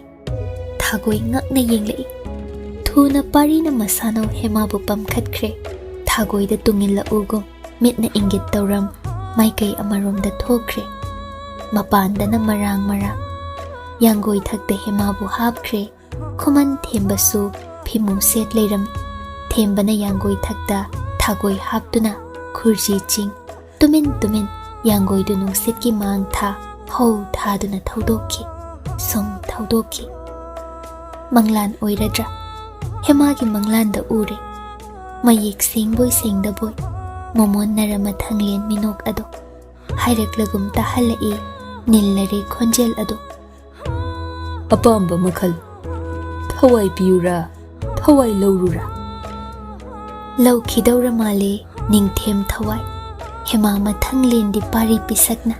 ꯊꯥꯒꯣꯏ ꯉꯛꯅ ꯌꯦꯡꯂꯛꯏ꯫ ꯊꯨꯅ ꯄꯥꯔꯤꯅ ꯃꯁꯥꯅꯧ ꯍꯦꯃꯥꯕꯨ ꯄꯝꯈꯠꯈ꯭ꯔꯦ꯫ ꯊꯥꯒꯣꯏꯗ ꯇꯨꯡꯏꯜꯂꯛꯎꯒꯨꯝ ꯃꯤꯠꯅ ꯏꯪꯒꯤꯠ ꯇꯧꯔꯝ ꯃꯥꯏꯀꯩ ꯑꯃꯔꯣꯝꯗ ꯊꯣꯛꯈ꯭ꯔꯦ꯫ ꯃꯄꯥꯟꯗꯅ ꯃꯔꯥꯡ ꯃꯔꯥꯡ꯫ ꯌꯥꯡꯒꯣꯏ ꯊꯛꯇ ꯍꯦꯃꯥꯕꯨ ꯍꯥꯞꯈ꯭ꯔꯦ꯫ ꯈꯨꯃꯟ ꯊꯦꯝꯕꯁꯨ ꯐꯤꯃꯨ ꯁꯦꯠ ꯂꯩꯔꯝꯃꯤ꯫ ꯊꯦꯝꯕꯅ ꯌꯥꯡꯒꯣꯏ ꯊꯛꯇ ꯊꯥꯒꯣꯏ ꯍꯥꯞꯇꯨꯅ ꯈꯨꯔꯖꯤ ꯆꯤꯡ꯫ ꯇꯨꯃꯤꯟ ꯇꯨꯃꯤꯟ ꯌꯥꯡꯒꯣꯏꯗꯨ ꯅꯨꯡꯁꯤꯠꯀꯤ ꯃꯥꯡ ꯊꯥ ꯍꯧ ꯊꯥꯗꯨꯅ ꯊꯧꯗꯣꯛꯈꯤ꯫ ꯁꯨꯝ ꯊꯧꯗꯣꯛꯈꯤ꯫ ꯃꯪꯂꯥꯟ ꯑꯣꯏꯔꯗ꯭ꯔꯥ? ꯍꯦꯃꯥꯒꯤ ꯃꯪꯂꯥꯟꯗ ꯎꯔꯦ꯫ ꯃꯌꯦꯛ ꯁꯦꯡꯕꯣꯏ ꯁꯦꯡꯗꯕꯣꯏ, ꯃꯣꯃꯣꯟ ꯅꯔꯃ ꯊꯪꯂꯦꯟ ꯃꯤꯅꯣꯛ ꯑꯗꯣ꯫ ꯍꯥꯏꯔꯛꯂꯒꯨꯝ ꯇꯥꯍꯜꯂꯛꯏ ꯅꯤꯜꯂꯔꯦ ꯈꯣꯟꯖꯦꯜ ꯑꯗꯣ꯫ "ꯑꯄꯥꯝꯕ ꯃꯈꯜ ꯊꯋꯥꯏ ꯄꯤꯌꯨꯔꯥ, ꯊꯋꯥꯏ ꯂꯧꯔꯨꯔꯥ?" ꯂꯧꯈꯤꯗꯧꯔ ꯃꯥꯜꯂꯦ ꯅꯤꯡꯊꯦꯝ ꯊꯋꯥꯏ꯫ ꯍꯦꯃꯥ ꯃꯊꯪꯂꯦꯟꯗꯤ ꯄꯥꯔꯤ ꯄꯤꯁꯛꯅ꯫